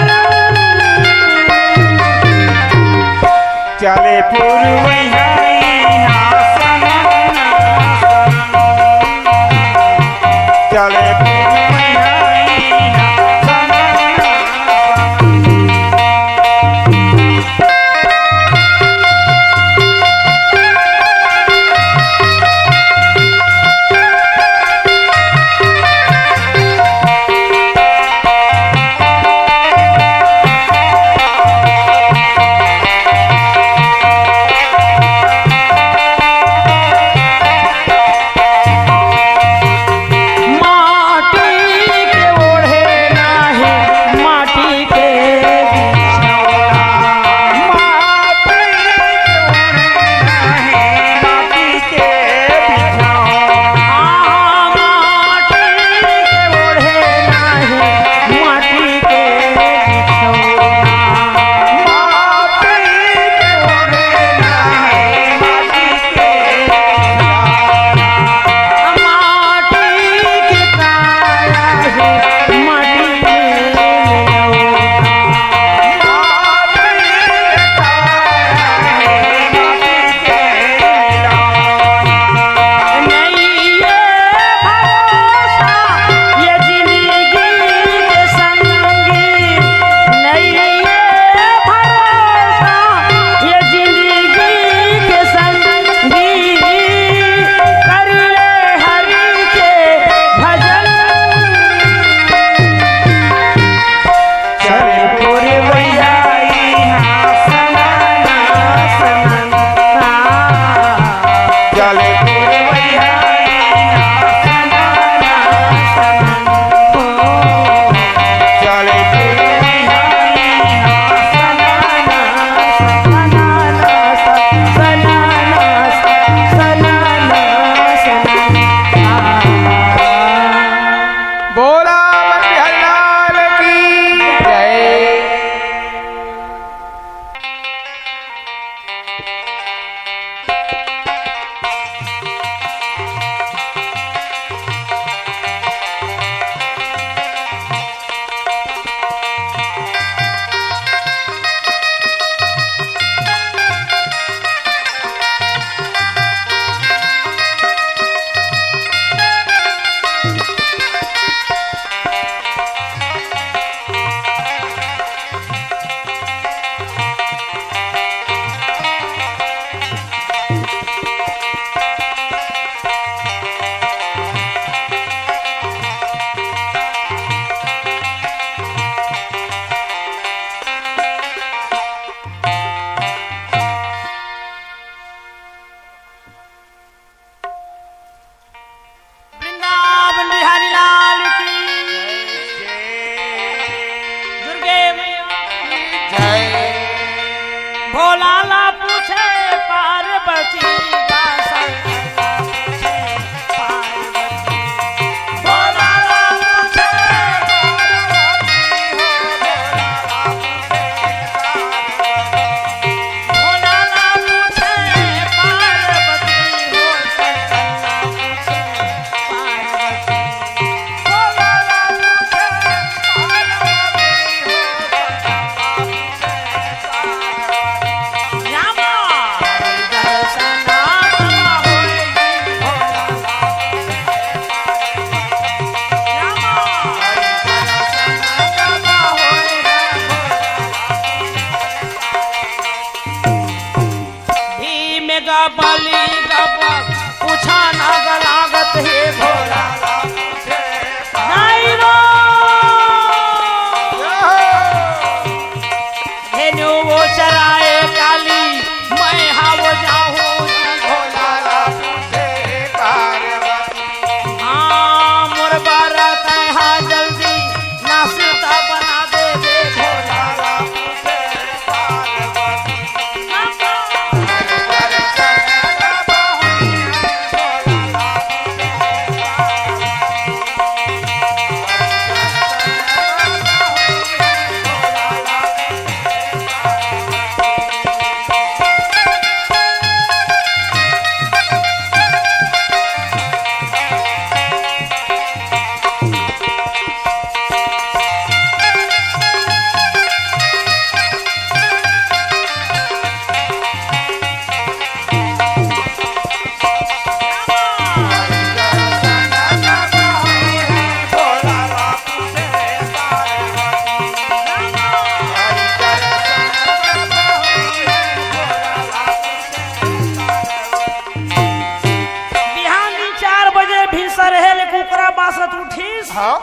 सत उठिस, हाँ।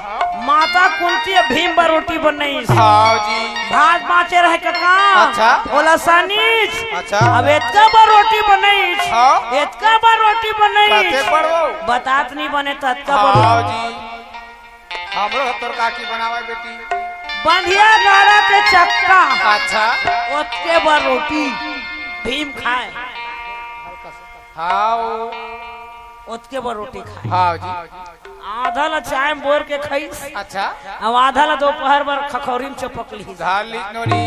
माता कुंती भीम बर रोटी बनइस। हाँ जी। भात बाँचे रहे कका, अच्छा। ओला सानिस। अच्छा। अब एतका बर रोटी बनइस, हाँ। एतका बर रोटी बनइस। कते पड़वो? बतात नहीं बने त अतका बर। हाँ जी। हमरो ह तोर काकी बनावे बेटी। बंधिया गाड़ा के चक्का। अच्छा। ओतके बर रोटी भीम खाए। हाँ, ओ। ओतके बर रोटी खाए। हाँ जी। आधा ला चाय में बोर के खाइस। अच्छा। अब आधा ला दोपहर बर खखौरी में चपक ली। धार ली नोनी।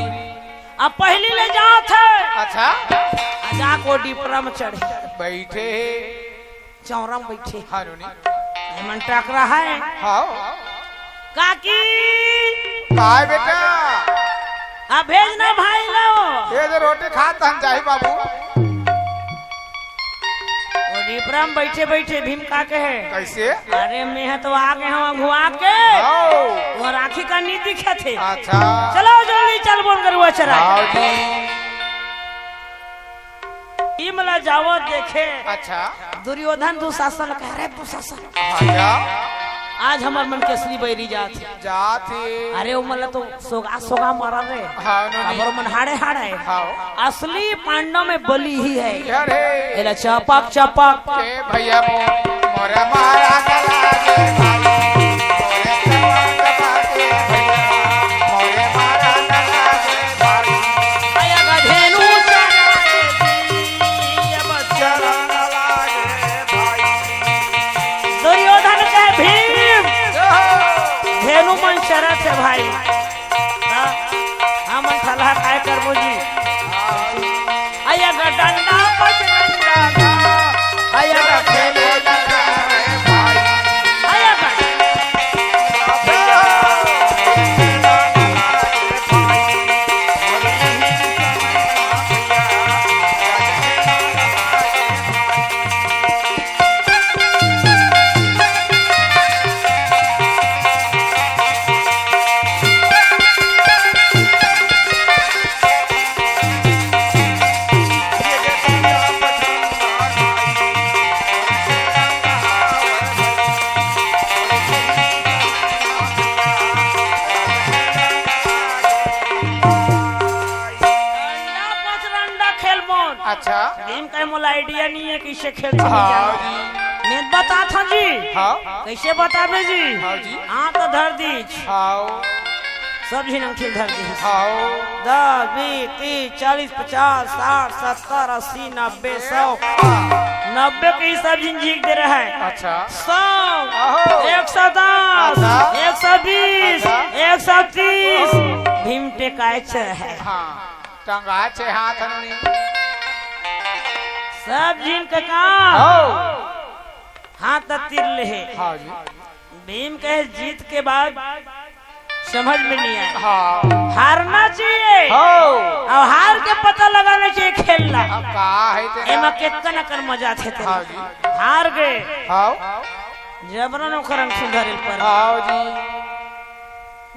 अब पहली ले जात हे। अच्छा। आ जाको डिपरा में चढ़े। बैठे हे। चौरा में बैठे। हाँ, नोनी। एमन टकरा है। हाँ। काकी। काय बेटा? आ भेज ना भाई लो। ये जो रोटी खात हम जाही बाबू। ओ डिपरा में बैठे बैठे भीम का कहे? कैसे? अरे मैं तो आ गए हूँ घुआ के। हाँ। वो राखी का नी दिखे थे। अच्छा। चलो जल्दी चल बोल गरुआ चरा। हाँ जी। भीम ला जावत देखे। अच्छा। दुर्योधन दुशासन कहे, "अरे दुशासन, अच्छा। आज हमर मन के असली बैरी जात हे।" जात हे। अरे, ओ मन ला तो सोगा, सोगा मारा रे। हाँ, नोनी। हमर मन हाड़े, हाड़े। हाँ। असली पांडव में बली ही है। अरे। एला चपक, चपक। ए भैया मो-, मोरे मारा गला गे भाई। मोरे चपक, चपक के भैया, मोरे मारा गला गे भाई। आया गा धेनु चराए जी, अब चरण लागे भाई। दुर्योधन के भीम, जय हो। धेनु मन चरत हे भाई। हाँ, हमन थलहा काय करबो जी? आया गा डंडा पचरंडा, आया गा खेले लगा रे भाई। आया गा। डंडा पचरंडा खेलबोन। अच्छा। भीम कहे मोला idea नहीं है, कैसे खेलथे हाँ जी। मैं बतात हूँ जी। हाँ। कैसे बताबे जी? हाँ जी। हाँ तो धर दीस। हाँ। सब झिन अंगठी धर दीस। हाँ। दस, बीस, तीस, चालीस, पचास, साठ, सत्तर, अस्सी, नब्बे, सौ। नब्बे के ही सब झिन झीक दे रहे हैं। अच्छा। सौ, आहो। एक सौ दस, अच्छा। एक सौ बीस, अच्छा। एक सौ तीस। भीम टेकाए चढ़े। हाँ, टंगाए छे हाथ नोनी। सब झिन के काम। हो। हाथ तीर ले हे। हाँ जी। भीम कहे जीत के बाद समझ में नहीं आए। हाँ। हारना चाहिए। हो। अउ हार के पता लगाना चाहिए खेलना। अब का है तेरा? एमा केतकन अकन मजा थे तेरे। हाँ जी। हार गए। हाँ। जबरन ओखर अंग सुधरे पर। हाँ जी।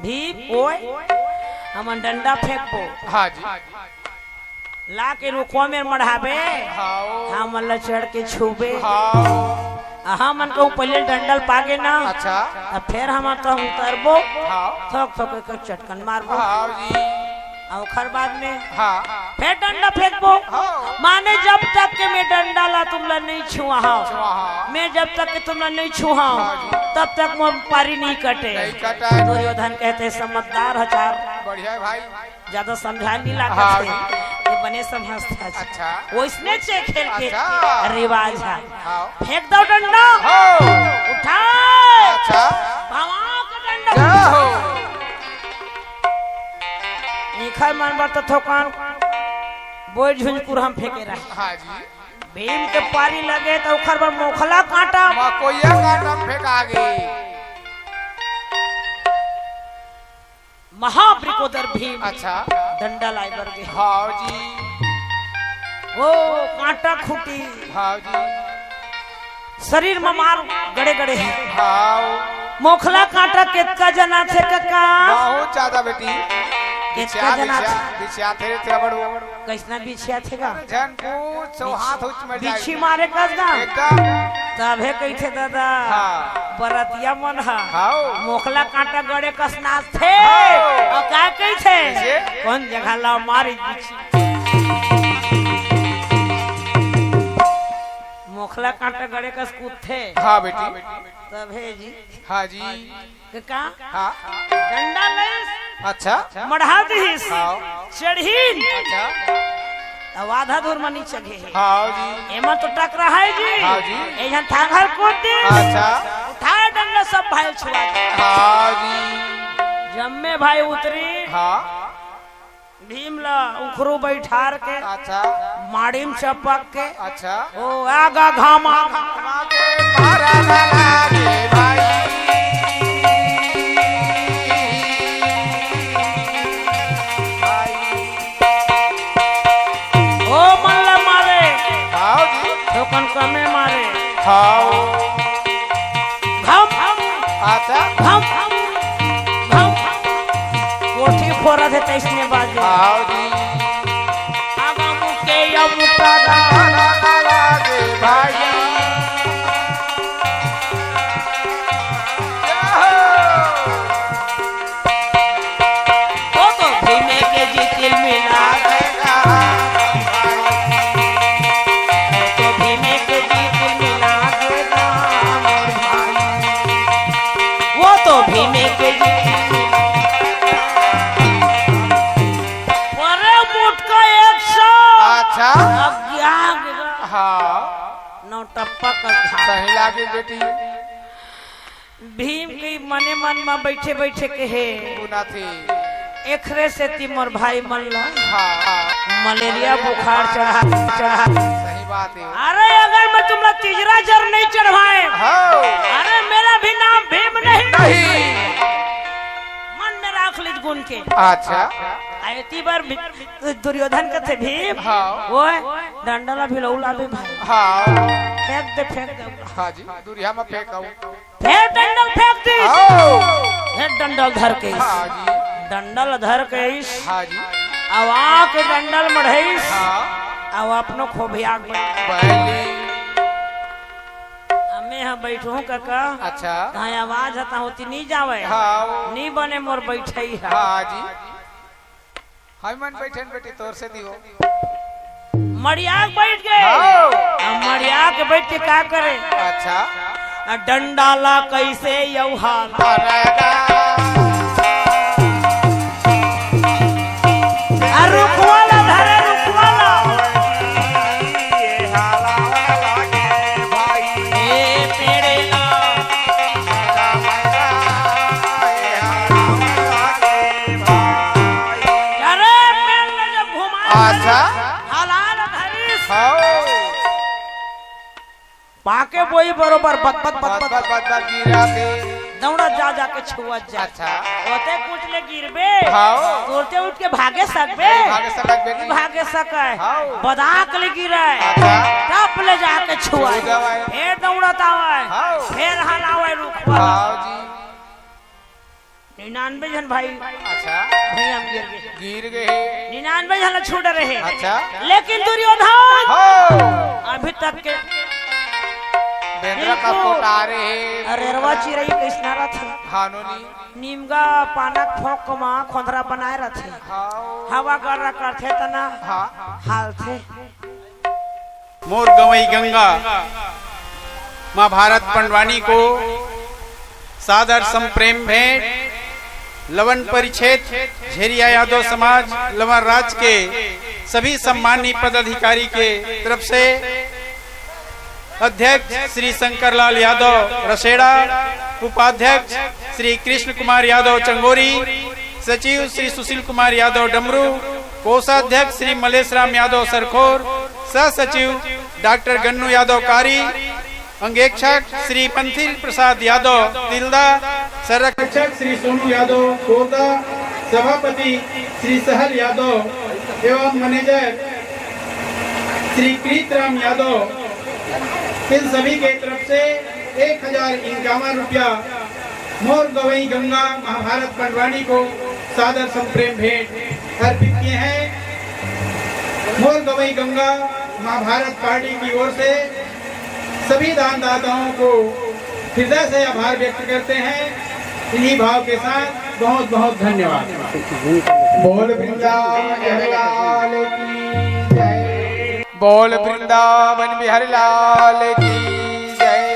भीम, ओए, हमन डंडा फेंकबो। हाँ जी। ला के रुखवा में मढ़ाबे। हाँ। हमन ला चढ़ के छूबे। हाँ। आ हमन कहूँ पहले डंडा ल पागे ना। अच्छा। अब फेर हमन तो उतरबो। हाँ। थोक थोक के चटकन मारबो। हाँ जी। आ ओखर बाद में हाँ। फेर डंडा फेंकबो। हाँ। माने जब तक के मैं डंडा ला तुमला नहीं छुआ हूँ, छुआ हूँ। मैं जब तक के तुमला नहीं छुआ हूँ, हाँ जी। तब तक मोर पारी नहीं कटे। नहीं कटे। दुर्योधन कहते समझदार हचार। बढ़िया है भाई। ज्यादा समझा नहीं लागत हाँ है। जी। ये बने समझता है। अच्छा। वो इसने चे खेल के अच्छा। रिवाज है। हाँ। फेंक दो डंडा। हो। उठाओ। अच्छा। भवाओ का डंडा। जय हो। निखर मन बर तो थोकन बोझ झुंझपुर हम फेंके रहे। हाँ जी। भीम के पारी लगे तो ओखर बर मोखला कांटा। मकोइया कांटा में फेंका गे। महाबृकोदर भीम अच्छा। डंडा लाए बर गे। हाँ जी। ओ कांटा खूंटी। हाँ जी। शरीर में मार गड़े गड़े हे। हाँ। मोखला कांटा केतका जनाथे कका? बहुत ज्यादा बेटी। केतका बिछिया, जनाथे? बिछिया, बिछिया थे, थे बड़ू। कैसना बिछिया थे गा? झन पूछ, सो हाथ उच में जाए। बिछी मारे कस ना? एकदम। तभे कहिथे दादा। हाँ। परतिया मन ह हाव। मोखला कांटा गड़े कस नाचथे। हाव। अउ का कहिथे? कइसे? कोन जगह ला मारी बिछी? मोखला कांटा गड़े कस कूदथे। हाँ बेटी। तभे जी। हाँ जी। के का? हाँ। डंडा लइस। अच्छा। मढ़ा दिहिस। हाँ। चढ़ीन। अच्छा। तब आधा दूर म नी चघे हे। हाँ जी। एमा तो टकरा हे जी। हाँ जी। एक झन थांगल कूद दिस। अच्छा। उठाय डंडा सब भाई छुआ दे। हाँ जी। जम्मे भाई उतरी। हाँ। भीम ला उखरू बइठार के। अच्छा। माड़ी म चपक के। अच्छा। ओ आगा घामा। घामा के मारा ना लागे भाई। भाई। ओ मन ला मारे। हाव जी। थोकन कमे मारे। हाव। घम, घम। अच्छा। घम, घम। घम, घम। कोठी फोरत हे तइसने बाजे। हाव जी। आगा मुके या मुका ना लागे भाई। वो तो भीमे के जी तिल मिला देगा। वो तो भीमे के जी तिल मिला देगा, मोर भाई। वो तो भीमे के जी तिल मिला देगा। अरे मोटका एक सौ। अच्छा। अज्ञान। हाँ। नौटप्पा का धाम। सही लागे बेटी। भीम के मने मन म बइठे बइठे कहे, गुनाथी। एखरे सेती मोर भाई मन ला हाँ, हाँ। मलेरिया बुखार चढ़ा, चढ़ा। सही बात हे। अरे अगर मैं तुमला तीजरा जर नहीं चढ़वाए, हाँ। अरे मेरा भी नाम भीम नहीं। नहीं। मन में राख लीज गुन के। अच्छा। आ एती बर भी-, दुर्योधन कथे भीम, हाँ। ओए, डंडा ला भिलौला भी भाई। हाँ। फेंक दे, फेंक दे। हाँ जी, दूरिहा में फेंक आऊ। फेर डंडल फेंक दिस। आओ। फेर डंडल धर के। हाँ जी। डंडल धर के इस। हाँ जी। अब आके डंडल मढ़इस। हाँ। अब अपनो खोभिया के बैठ। पहली। हमें यहाँ बैठो कका। अच्छा। कहाँ आवाज हता होती नहीं जावे। हाँ। नहीं बने मोर बैठई है। हाँ जी। हाय मन बैठन बेटी तोर से दियो। मड़िया के बैठ गए। हाँ। अब मड़िया के बैठ के का करे? अच्छा। आ डंडा ला कैसे यौहाल? अरे गा। आ रुखवाला धरे रुखवाला। ये हाला वाला के भाई। ए पेड़े ला। अरे, पेड़ ल जब घुमा अच्छा। हलाल धरिस। हाँ। पाके बोई बरोबर बत, बत, बत, बत, बत। बत, बत, बत गिरा के। दौड़ा जा, जा के छुआ जा। अच्छा। ओते कुछ ले गिरबे। हाँ। तुरते उठ के भागे सकबे। भागे सकबे। भागे सके। हाँ। बदाक ले गिरे। अच्छा। टप ले जाके छुआ। छुआ जावे। फेर दौड़त आवे। हाँ। फेर हलावे रुख पर। हाँ जी। निन्यानवे झन भाई अच्छा। भुइयां म गिर गे। गिर गे हे। निन्यानवे झन ला छूट रहे। अच्छा। लेकिन दुर्योधन हो। अभी तक के बेंदरा का बिल्कुल। पोटारे हे। अरे रवा चिरई कइसना रथे। हानोनी। नीमगा पानक फोक मा खोंधरा बनाए रथे। हाँ। हवा गर्रा करथे तना हाँ। हालथे। मोर गंवई गंगा महाभारत पंडवानी को सादर संप्रेम भेंट। लवन परिच्छेद झेरिया यादव समाज लवन राज के सभी सम्मानित पदाधिकारी के तरफ से अध्यक्ष श्री शंकरलाल यादव रसेड़ा, उपाध्यक्ष श्री कृष्ण कुमार यादव चंगोरी, सचिव श्री सुशील कुमार यादव डमरू, कोषाध्यक्ष श्री मलेश राम यादव सरखोर, सह सचिव डॉक्टर गन्नू यादव कारी, अंगेक्षक श्री मंथिल प्रसाद यादव तिल्दा, संरक्षक श्री सोनू यादव कोरदा, सभापति श्री सहल यादव एवं manager Shri Preet Ram Yadav, in सभी के तरफ से एक हजार इक्यावन रुपया मोर गवई गंगा महाभारत पंडवानी को सादर संप्रेम भेंट अर्पित किए हैं। मोर गवई गंगा महाभारत पार्टी की ओर से सभी दानदाताओं को हृदय से आभार व्यक्त करते हैं इन्हीं भाव के साथ। बहुत बहुत धन्यवाद। बोल वृंदावन बिहारी लाल की जय। बोल वृंदावन बिहारी लाल की जय।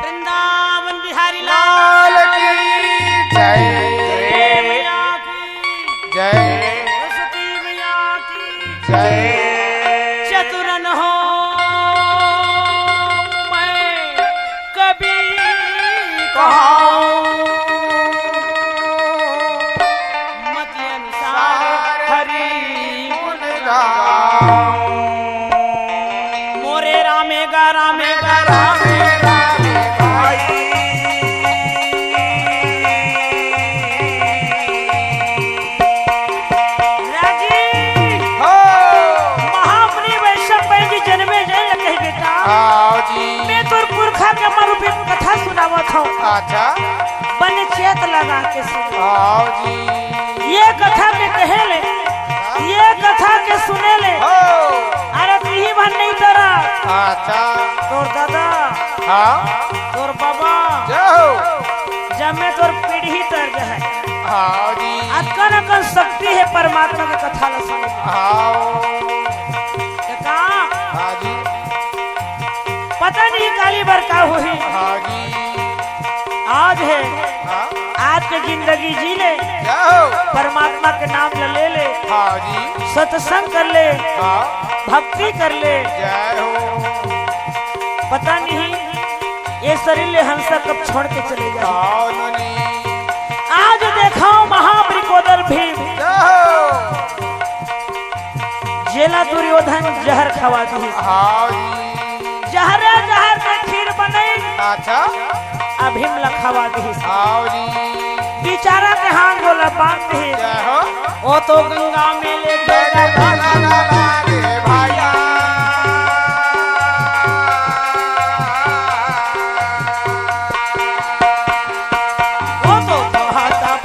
वृंदावन बिहारी लाल की जय। जय मैया की जय। सरस्वती मैया की जय। चतुर न हो मैं कभी कहाऊं, मति अनुसार हरि गुण गाऊं। मोरे रामे गा, रामे गा, रामे गा, भाई। राजी। हो। महामुनि वैशंपायन जी जनमे जय लगे बेटा। आओ जी। मैं तोर पुरखा के मरूपी कथा सुनावत हूँ। अच्छा। बने चेत लगा के सुन। आओ जी। ये कथा के कहे ले, ये कथा के सुने ले। हो। अरे तिही भर नहीं तोरा। अच्छा। तोर दादा। हाँ। तोर बाबा। जय हो। जब मैं तोर पीढ़ी तर जाए। हाँ जी। अतकन अकन शक्ति है परमात्मा के कथा ला सुने। हाँ। ये का? हाँ जी। पता नहीं काली बर का होही। हाँ जी। आज है, हाँ। आज के जिंदगी जी ले, जय हो। परमात्मा के नाम ल ले ले, हाँ जी। सत्संग कर ले, हाँ। भक्ति कर ले। जय हो। पता नहीं ये शरीर ले हंसा कब छोड़ के चले जाए। हाँ, नोनी। आज देखो महाबृकोदर भीम, जय हो। जेला दुर्योधन जहर खवा दिहिस। हाँ जी। जहरे जहर के खीर बनई। अच्छा। अ भीम ल खवा दिहिस। हाँ जी। बिचारा के हाथ गोला बांध दिहिस। जय हो। ओ तो गंगा में लेके जय जय जय जय जय भैया। ओ तो कहता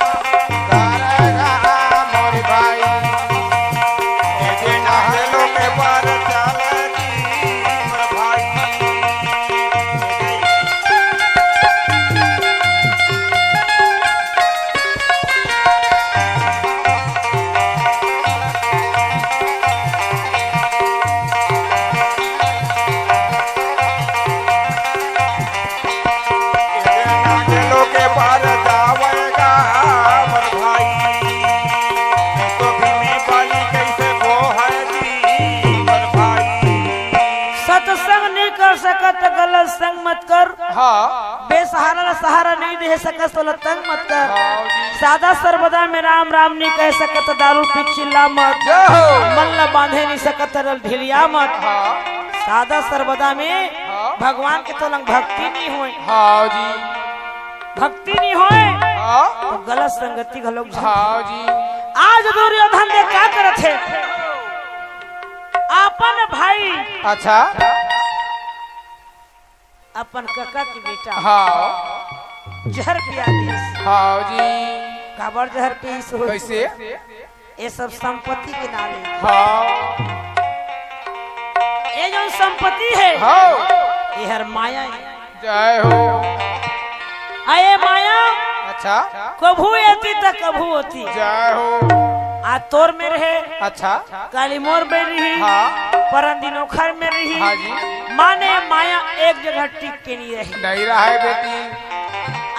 सत्संग नहीं कर सकत त गलत संग मत कर। हाँ। बेसहारा ला सहारा नहीं दे सकत त ओला तंग मत कर। हाँ जी। सदा सर्वदा में राम राम नहीं कह सकत त दारू पी चिल्ला मत। जय हो। मन ला बांधे नहीं सकत त ढिलिया मत। हाँ। सदा सर्वदा में हाँ। भगवान के तोर लंग भक्ति नहीं होय। हाँ जी। भक्ति नहीं होय हाँ। तो गलत संगति घलोक झन। हाँ जी। आज दुर्योधन दे का करत हे? अपन भाई अच्छा। अपन कका के बेटा हाँ। जहर पिया दिस। हाँ जी। काबर जहर पीस हो? कैसे? ये सब संपत्ति के नाम हे। हाँ। ये जो संपत्ति हे, हाँ। ये हर माया हे। जय हो। अये माया, अच्छा। कभू एती त कभू ओती। जय हो। आज तोर में रहे, अच्छा। काली मोर में रही, हाँ। परन दिन ओखर में रही। हाँ जी। माने माया एक जगह टिक के नहीं रही। नहीं रहा है बेटी।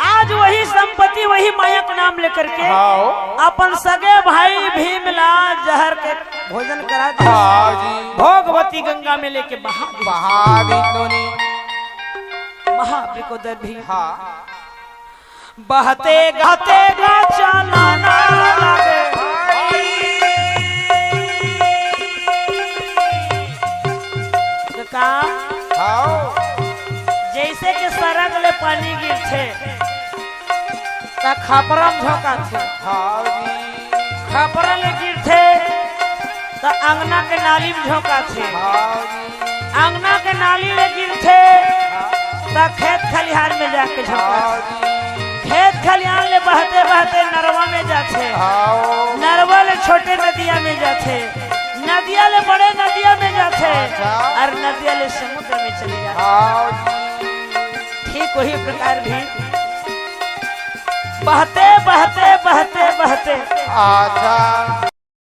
आज वही संपत्ति, वही माया का नाम लेकर के हाँ। अपन सगे भाई भीम ला जहर के भोजन करा दे। हाँ जी। भोगवती गंगा में लेके बहा दे। बहा दी दोनी। महाविकोदर भी हाँ। बहते गाते गा चलाना लगे। का? हाँ। सरग ले पानी गिरथे, त खपरा म झोंकाथे। हाँ जी। खपरा ले गिरथे, त अंगना के नाली म झोंकाथे। हाँ जी। अंगना के नाली ले गिरथे, हाँ। त खेत खलिहान में जाके झोंकाथे। हाँ जी। खेत खलिहान ले बहते बहते नरवा में जाथे। हाँ। नरवा ले छोटे नदिया में जाथे, नदिया ले बड़े नदिया में जाथे, अच्छा। अउ नदिया ले समुद्र में चले जाथे। हाँ। ठीक वही प्रकार भी बहते, बहते, बहते, बहते। अच्छा।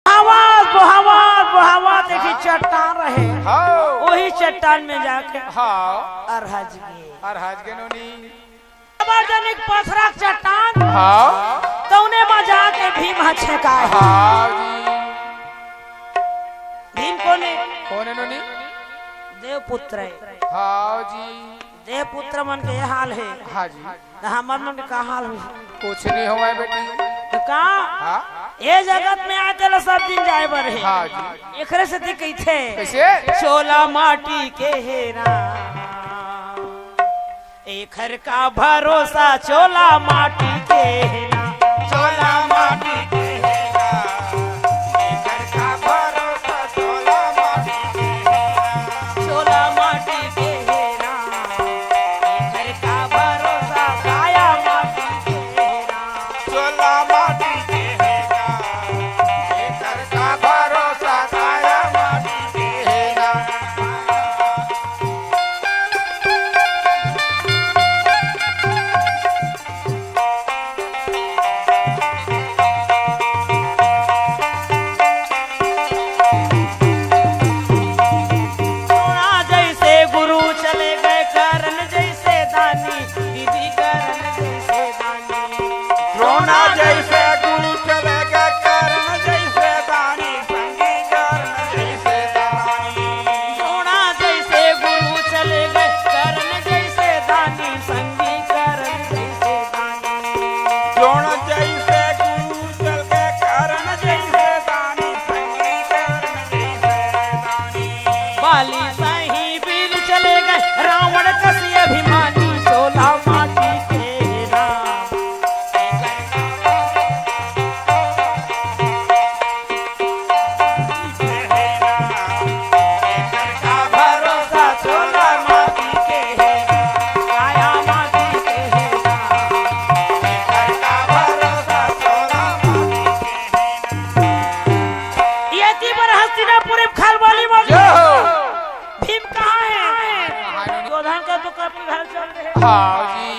बोहावत, बोहावत, बोहावत, देखी चट्टान रहे। हाँ। वही चट्टान में जाके हाँ। अरहज गे। अरहज गे नोनी। जबरजनिक पथरा के चट्टान। हाँ। तउने म जाके भीम ह छेकाय। हाँ जी। भीम कोने? कोने नोनी? देवपुत्र हे। हाँ जी। देवपुत्र मन के ये हाल हे। हाँ जी। त हमर मन के का हाल होही? कुछ नहीं होवय बेटी। त का? हाँ। ये जगत में आय तेला सब दिन जाय बर हे। हाँ जी। एकरे सेती कहिथे। कइसे? चोला माटी के हे ना। एखर का भरोसा चोला माटी के हे ना, चोला माटी के हे ना। एखर का भरोसा चोला माटी के हे ना, चोला माटी के हे ना। एखर का भरोसा काया माटी के हे ना, चोला माटी के हे ना। एखर का भरोसा काया माटी के हे ना। द्रोणा जैसे गुरु चले गए, कर्ण जैसे दानी, दीदी कर्ण जैसे दानी। द्रोणा जैसे गुरु चले गए, कर्ण जैसे दानी, संगी कर्ण जैसे दानी। द्रोणा जैसे गुरु चले गए, कर्ण जैसे दानी, संगी कर्ण जैसे दानी। द्रोण जैसे गुरु चल गए, कर्ण जैसे दानी, संगी कर्ण जैसे दानी। बाली सही वीर चले गए, रावण कस अभिमानी, चोला माटी के राम। ये ती बर हस्तिनापुर में खलबली मच जय हो। भीम कहाँ हे? दुर्योधन का तो अपने घर चल रहे। हाँ जी।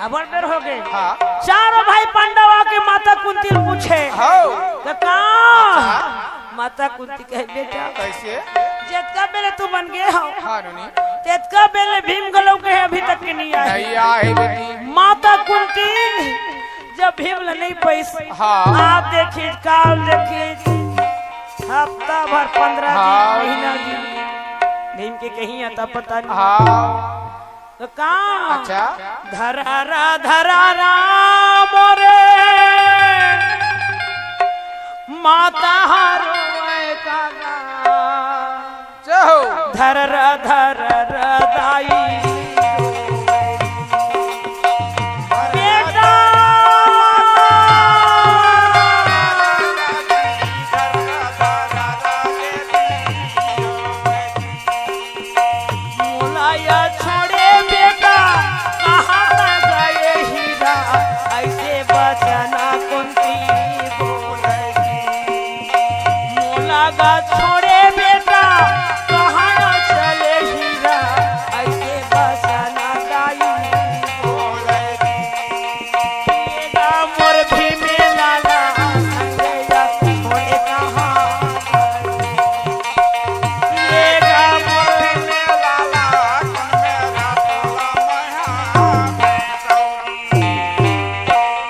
अबड़ बेर हो गए। हाँ। चारों भाई पांडव आके माता कुंती ल पूछे। हाँ। त का? अच्छा। माता कुंती कहे, "बेटा, कैसे? जेतका बेले तुमन गे हो, हाँ, नोनी। तेतका बेले भीम घलो कहे अभी तक के नहीं आए।" नहीं आए बेटी। माता कुंती जब भीम ल नहीं पैस, हाँ। आप देखिए, काल देखिए, हफ्ता भर, पंद्रह दिन, हाँ। महीना दिन, भीम के कहीं आता पता नहीं। हाँ। त का? अच्छा। धरा रा, धरा रा मोरे, माता हरो ए काका। जय हो। धर रा, धर रा दाई। बेटा। मोला या छोड़े बेटा, कहाँ न गए हीरा, ऐसे बचन कुंती बोलही। मोला गा छोड़े बेटा, कहाँ न चले हीरा, ऐसे बचन दाई बोलही। ये गा मोर भीमे लाला, संगे या छोड़े कहाँ गए।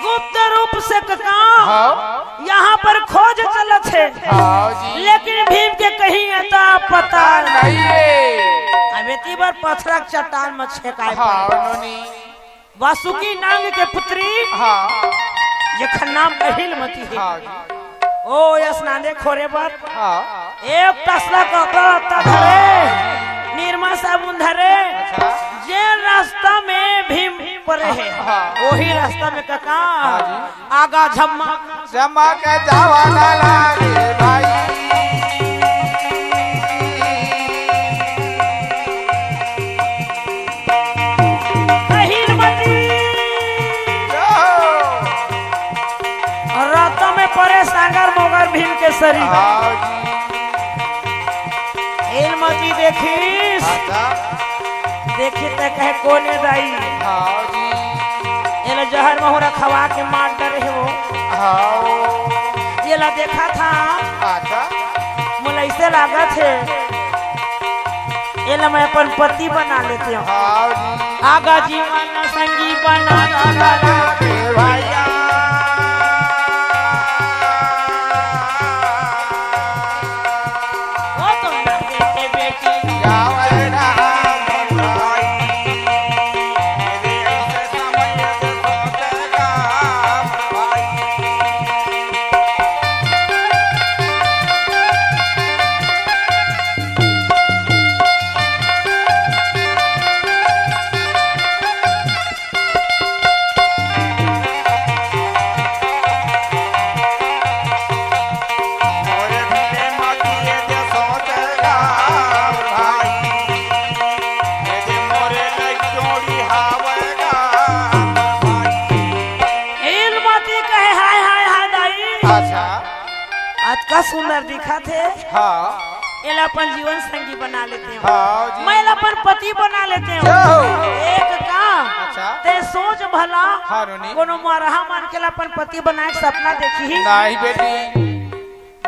गुप्त रूप से कका, हाँ। यहाँ पर खोज चलत हे, हाँ जी। लेकिन भीम के कहीं अता पता नहीं हे। अब एती बर पथरा के चट्टान म छेकाय हाँ, पड़े। नोनी। वासुकी नांग के पुत्री, हाँ। जेखर नाम अहिलमती हे। हाँ जी। ओ स्नाने खोरे बर, हाँ। एक टसला कपड़ा लत्ता धरे, निरमा साबुन धरे, अच्छा। जे रास्ता में भी परे हे। हाँ। वही रास्ता में कका, हाँ जी। आगा झम्मा। झम्मा के जावा ना लागे भाई। अहिर मती। जो। और रास्ता में परे सांगर मोगर भीम के सरी। हाँ जी। अहिर मती देखिस। अच्छा। देखी त कहे, "कोन ए दाई?" हाँ जी। एला जहर महुरा खवा के मार डरे हे वो। हाँ। एला देखा था। अच्छा। मोला ऐसे लागत हे, एला मैं अपन पति बना लेते हूँ। हाँ जी। आगा जीवन संगी बना के भैया। वो तो ना बेटे बेटी। एलमती कहे, "हाय, हाय, हाय, दाई।" अच्छा। अतका सुंदर दिखत हे। हाँ। एला अपन जीवन संगी बना लेते हो। हाँ जी। मैं एला अपन पति बना लेते हो। जय हो। एक का? अच्छा। ते सोच भला, हाँ, नोनी। कोनो मरहा मन के ला अपन पति बनाए के सपना देखी? नहीं बेटी,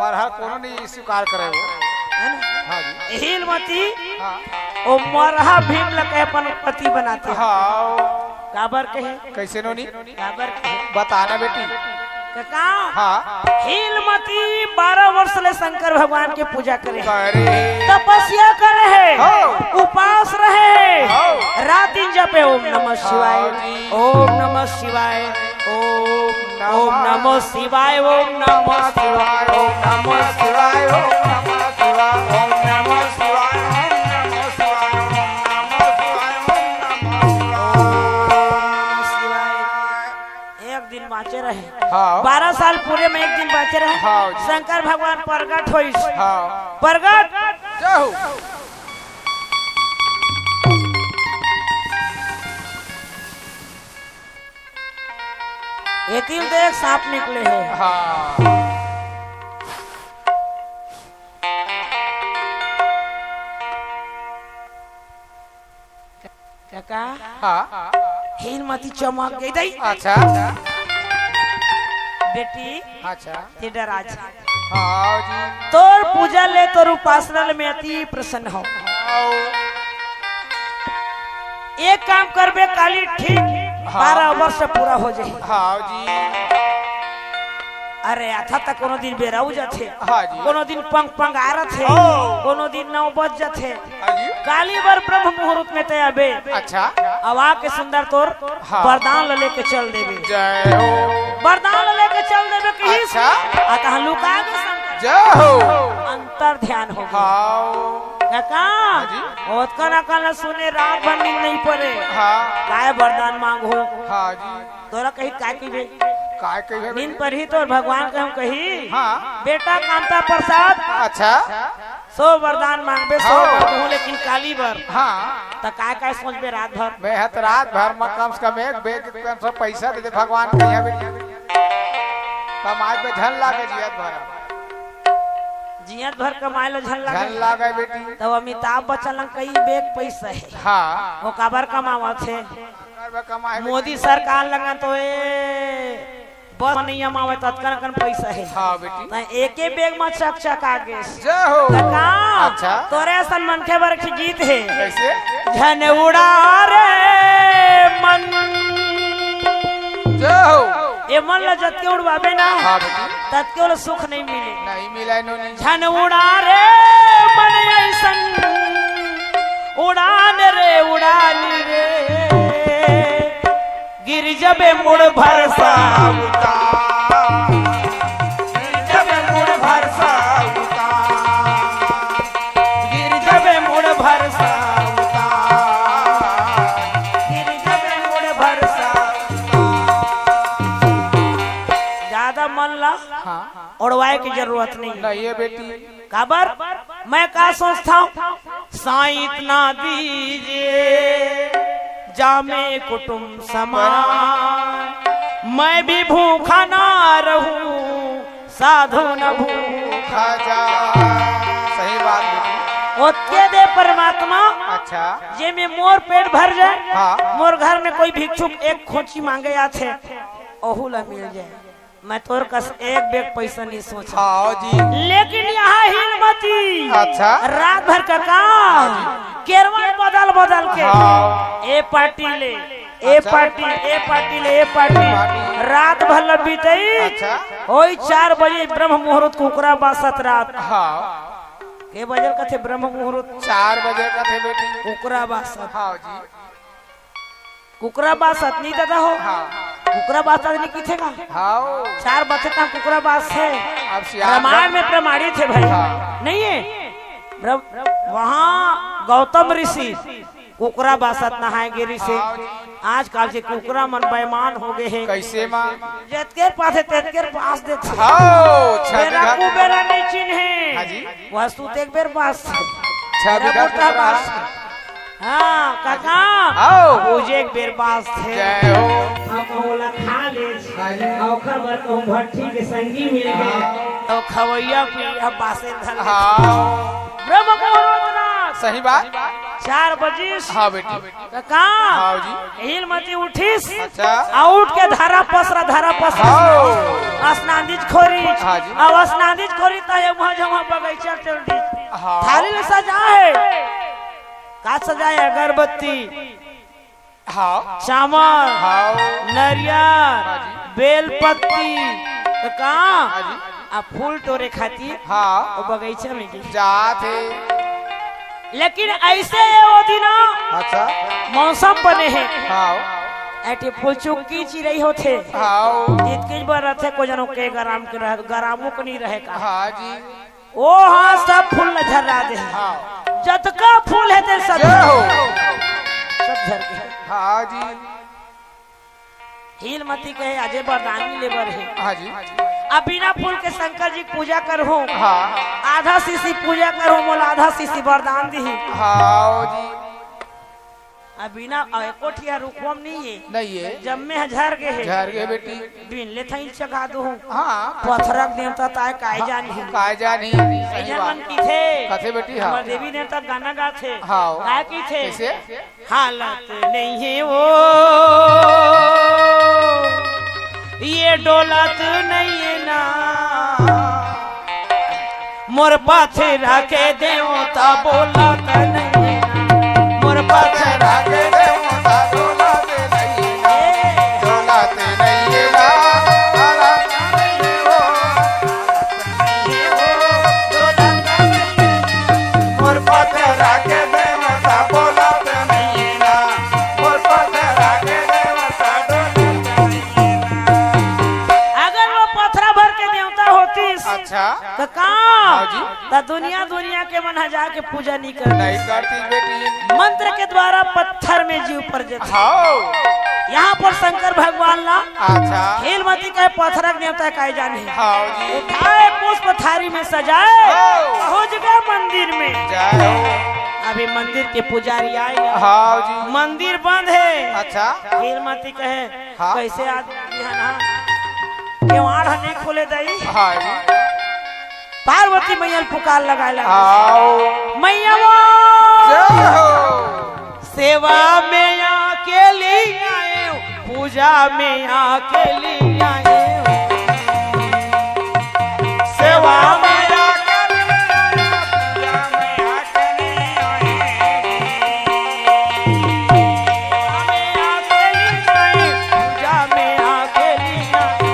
मरहा कोनो नहीं स्वीकार करे वो। है ना? हाँ जी। एलमती, हाँ। ओ मरहा भीम ला कहे अपन पति बनाते हो। हाँ। काबर कहे? कैसे नोनी? काबर कहे? बताना बेटी। कका, हाँ। एलमती बारह वर्ष ले शंकर भगवान के पूजा करे हे। करे। तपस्या करे हे। हो। उपास रहे हे। हो। रात दिन जपे, "ओम नमः शिवाय, हाँ जी। ओम नमः शिवाय, ओम, ओम नमः शिवाय, ओम नमः शिवाय, ओम नमः शिवाय, ओम नमः शिवाय, ओम नमः शिवाय, ओम नमः शिवाय, ओम नमः शिवाय, ओम नमः शिवाय।" एक दिन बाँचे रहे। हाँ। बारह साल पूरे में एक दिन बाँचे रहे। हाँ जी। शंकर भगवान प्रगट होइस। हाँ। प्रगट। जय हो। एती ले देख सांप निकले हे। हाँ। कका, हाँ। एलमती चमक गई दाई। अच्छा। बेटी, अच्छा। ते डरा जा। हाँ जी। तोर पूजा ले, तोर उपासना ले मैं अति प्रसन्न हूँ। हाँ। एक काम करबे, काली ठीक हाँ। बारह वर्ष पूरा हो जाही। हाँ जी। अरे, आथा त कोनो दिन बेरा हो जाथे। हाँ जी। कोनो दिन पंग पंग आ रथे। ओ। कोनो दिन नौ बज जाथे। हाँ जी। काली बर ब्रह्म मुहूर्त में तैं आबे। अच्छा। अब आके सुंदर तोर हाँ। वरदान ल लेके चल देबे। जय हो। वरदान ल लेके चल देबे कहिस। अच्छा। आ तहाँ लुका गे शंकर। जय हो। अंतर ध्यान हो गे। हाँ। कका, हाँ जी। ओतका ना कहना सुने, रात भर नींद नहीं पड़े। हाँ। काय वरदान मांगो? हाँ जी। तोला कही काय कहिबे? काय कहिबे नींद बेटी? परही तोर भगवान के हम कही। हाँ। बेटा कामता प्रसाद। अच्छा। सौ वरदान मांगबे, सौ हाँ। बर दूँ, लेकिन काली बर। हाँ। त काय काय सोचबे रात भर? मैं ह त रात भर म कम से कम एक बेग कम से पैसा दे दे भगवान कहिया बेटी। कमाए पे झन लागे जियत भर। जियत भर कमाए ला झन लागे। झन लागे बेटी। तब अमिताभ बच्चन लंग कई बेग पैसा हे। हाँ। वो काबर कमावत हे? काबर कमाए बेटी? मोदी सरकार लंग तो ए बस नइ आवे त अतकन अकन पइसा हे। हाँ बेटी। त एके बेग म चकचका गेस। जय हो। त का? अच्छा। तोरे असन मनखे बर एक गीत हे। कइसे? झन उड़ा रे मन। जय हो। ए मन ल जतके उड़वाबे ना, हाँ बेटी। ततके ओला सुख नइ मिले। नइ मिले नोनी। झन उड़ा रे मन अइसन, उड़ान रे उड़ान रे। गिर जबे मुड़ भर सा उतार। गिर जबे मुड़ भर सा उतार। गिर जबे मुड़ भर सा उतार। गिर जबे मुड़ भर छोड़वाए के जरूरत नहीं है। नहीं है बेटी। काबर? मैं का सोचता हूँ, साईं इतना दीजिए, जामे कुटुंब समान, मैं भी भूखा ना रहूं, साधु न भूखा जा। सही बात बेटी। ओतके दे परमात्मा, अच्छा। जे में मोर पेट भर जाए, हाँ। मोर घर में कोई भिक्षुक एक खोंची मांगे आथे, ओहू ला मिल जाए। मैं तोर कस एक बेग पैसा नहीं सोचा। हाँ जी। लेकिन यहाँ हिलमती, अच्छा। रात भर का काम, केरवन बदल बदल के, हाँ। ए पार्टी ले, ए अच्छा। पार्टी, ए पार्टी ले, ए पार्टी। पार्टी। रात भर ल बीतई। अच्छा। ओई चार बजे ब्रह्म मुहूर्त कुकरा बासत रात। हाँ। के बजल कथे ब्रह्म मुहूर्त? चार बजे कथे बेटी। कुकरा बासत। हाँ जी। कुकरा बासत नहीं दादा हो। हाँ। कुकरा बासत नहीं किथे का? हाँ। चार बजे तक कुकरा बास है। अब सियार रामायण में प्रमाणित है भाई। हाँ। नहीं है? ब्रह्म-, वहाँ गौतम ऋषि कुकरा बासत नहाए गे रिसे। हाँ जी। आजकल के कुकरा मन बेईमान हो गए हैं। कैसे माँ? जतकेर पास है, ततकेर बास देथे। हाँ, अच्छा, बेरा बेरा। कुबेरा नहीं चिन्हे। हाँ जी। वह सूत एक बेर बास। अच्छा, बेरा बेरा कुकरा कुकरा। बास। हाँ, काका। आओ। पूजे एक बेर बास थे। जय हो। हम ओला खा ले। हाँ जी। ओखर बर कहूँ भट्ठी के संगी मिल गए। हाँ। तो खवैया पी, हम बासे धर ले। हाँ। ब्रह्म मुहूर्त ना। सही बात। चार बजिस। हाँ बेटी। त का? हाँ जी। हिलमती उठिस। अच्छा। आ उठ के धरा पसरा, धरा पसरा। हाँ। स्नान दीज खोरी। हाँ जी। अब स्नान दीज खोरी त ये वहाँ जहाँ बगीचा चल दी। हाँ। थाली ले सजा है। का सजा है? अगरबत्ती। हाँ। चामर। हाँ। नरियर। हाँ जी। बेल पत्ती। त का? हाँ जी। आ फूल टोरे खातिर हाँ। वो बगीचा में गई। जात हे। लेकिन ऐसे ये वो दिन अच्छा। मौसम बने हे। हाँ। ऐसे फूल चुक्की चिरई होथे। हाँ। इतकी बार रथे को जनो के गराम के रह, गरामो को नहीं रहे का। हाँ जी। ओ हाँ, सब फूल ल झर्रा दे। हाँ। जतका फूल हे ते सब जय हो। सब झर गए। हाँ जी। हीलमती कहे, "अजय वरदान मिले बर हे।" हाँ जी। अब बिना फूल के शंकर जी के पूजा करहूँ। हाँ। आधा शीशी पूजा करहूँ, मोला आधा शीशी वरदान दिही। हाँ जी। अब बिना, अब एको ठिया रुखवा म नहीं हे। नहीं हे। जम्मे ह झर गे हे। झर गे बेटी। बिन ले थई चघा दूँ। हाँ। पथरा के देवता ताय काय जानही। काय जानही। सही ऐसा बात। मन किथे। कथे बेटी, हाँ। हमर देवी देवता गाना गाथे। हाँ। काय किथे? कैसे? हालत नहीं है वो, ये डोलत नहीं है ना। मोर पथरा के देवता बोलत नहीं है ना। मोर पथरा के देवता बोलत नहीं है ना। डोलत नहीं है ना। हालत नहीं है वो। मोर पथरा के देवता बोलत नहीं ना, मोर पथरा के देवता डोलत नहीं ना। अगर वो पथरा भर के देवता होतीस, अच्छा। त का? हाँ जी। त दुनिया, दुनिया के मन ह जाके पूजा नहीं करतीस। नहीं करतीस बेटी। मंत्र के द्वारा पत्थर में जीव पर जते। हाँ। यहाँ पर शंकर भगवान ला अच्छा। हीलमती कहे पथरा के देवता काय जाने। हाँ जी। उठाए पुष्प थारी में सजाए, हाँ। पहुँच गए मंदिर में। जय हो। अभी मंदिर के पुजारी आए। हाँ जी। मंदिर बंद है। अच्छा। हीलमती कहे, हाँ। कैसे आदमी है ना? केवाड़ ह नहीं खोले दई। हाँ जी। पार्वती मैया ल पुकार लगाए लगा। आओ। मैया वो जय हो। सेवा में आके ली आए, पूजा में आके ली आए। सेवा में आके ली आए, पूजा में आके ली आए। सेवा में आके ली आए, पूजा में आके ली आए।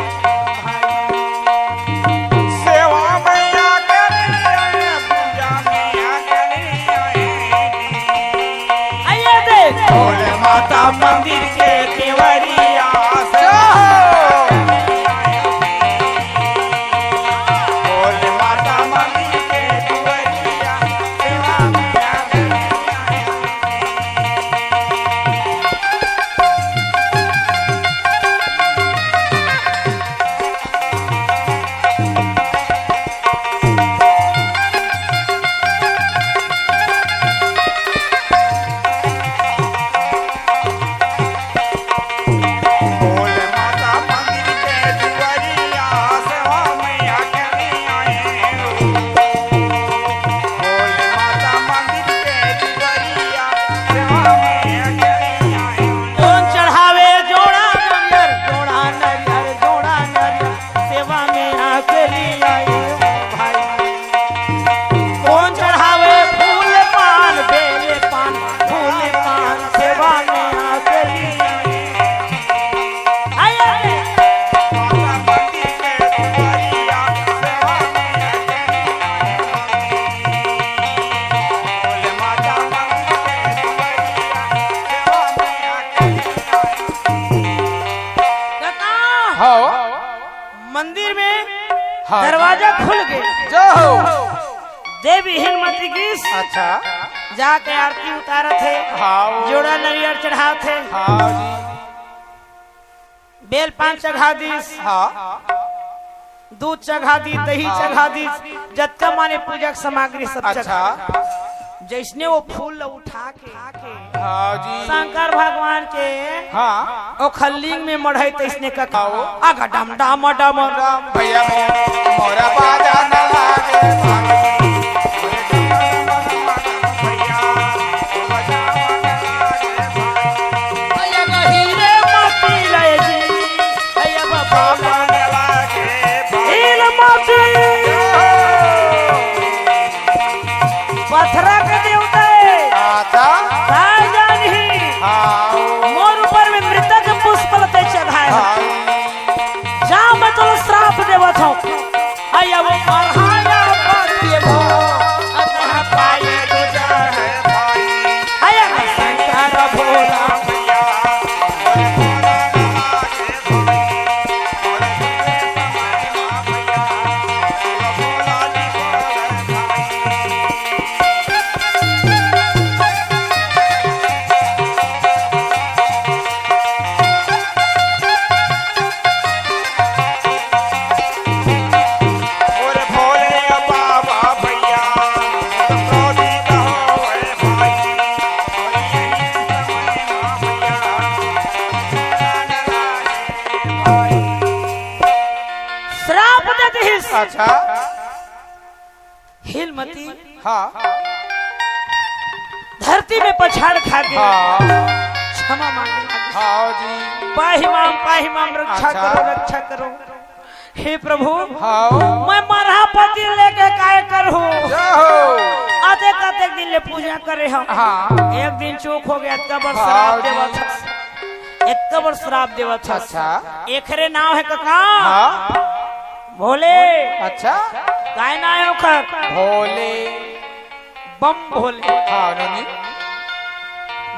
सेवा में आके ली आए, पूजा में आके ली आए। आइए देख। भोले माता मंदिर के केवरिया से। भोले माता मंदिर के केवरिया, सेवा में आके ली आए। हाँ। दरवाजा खुल गे। जय हो। देवी हिलमती गिस। अच्छा। जाके आरती उतारत हे। हाँ। जोड़ा नरियर चढ़ात हे। हाँ जी। बेल पान चघा दिस। हाँ। दूध चघा दिस, दही हाँ। चघा दिस, जतका माने पूजा के सामग्री सब अच्छा। चघा। जइसने वो फूल ल उठा के हाँ जी। शंकर भगवान के हाँ। ओखर लिंग में मढ़े तइसने का आओ। आगा डम डम डम। राम भैया मोर, मोरा बाजा न लागे भाई। भैया, बाजा न लागे भाई। भैया नहीं रे माटी लाए जी। भैया बाबा बाजा न लागे भाई। हिलमती। पथरा के देवता हे। आता। काय जानही। हाँ। मोर ऊपर में मृतक पुष्प ल तैं चघाए हस। हाँ। जा, मैं तोला श्राप देवत हंव। अया वो मरहाया पति भो, अतः पाए गुजर है भाई। अया शंकर भोला भैया। श्राप दे दिस। अच्छा। हिलमती हाँ। धरती में पछाड़ खा के हाँ। क्षमा मांगे। हाँ जी। पाही माम, पाही माम, रक्षा अच्छा। करो, रक्षा करो। हे प्रभु, हाँ। मैं मरहा पति लेके काय करहूँ? जय हो। अतेक, अतेक दिन ले पूजा करे हंव। हाँ। एक दिन चूक हो गे, अतका बड़ हाँ श्राप जी। देवत हस। अतका बड़ श्राप देवत हस। अच्छा। एखरे नाव हे कका। हाँ। भोले। अच्छा। काय नाव हे ओखर? भोले। बम भोले। हाँ, नोनी।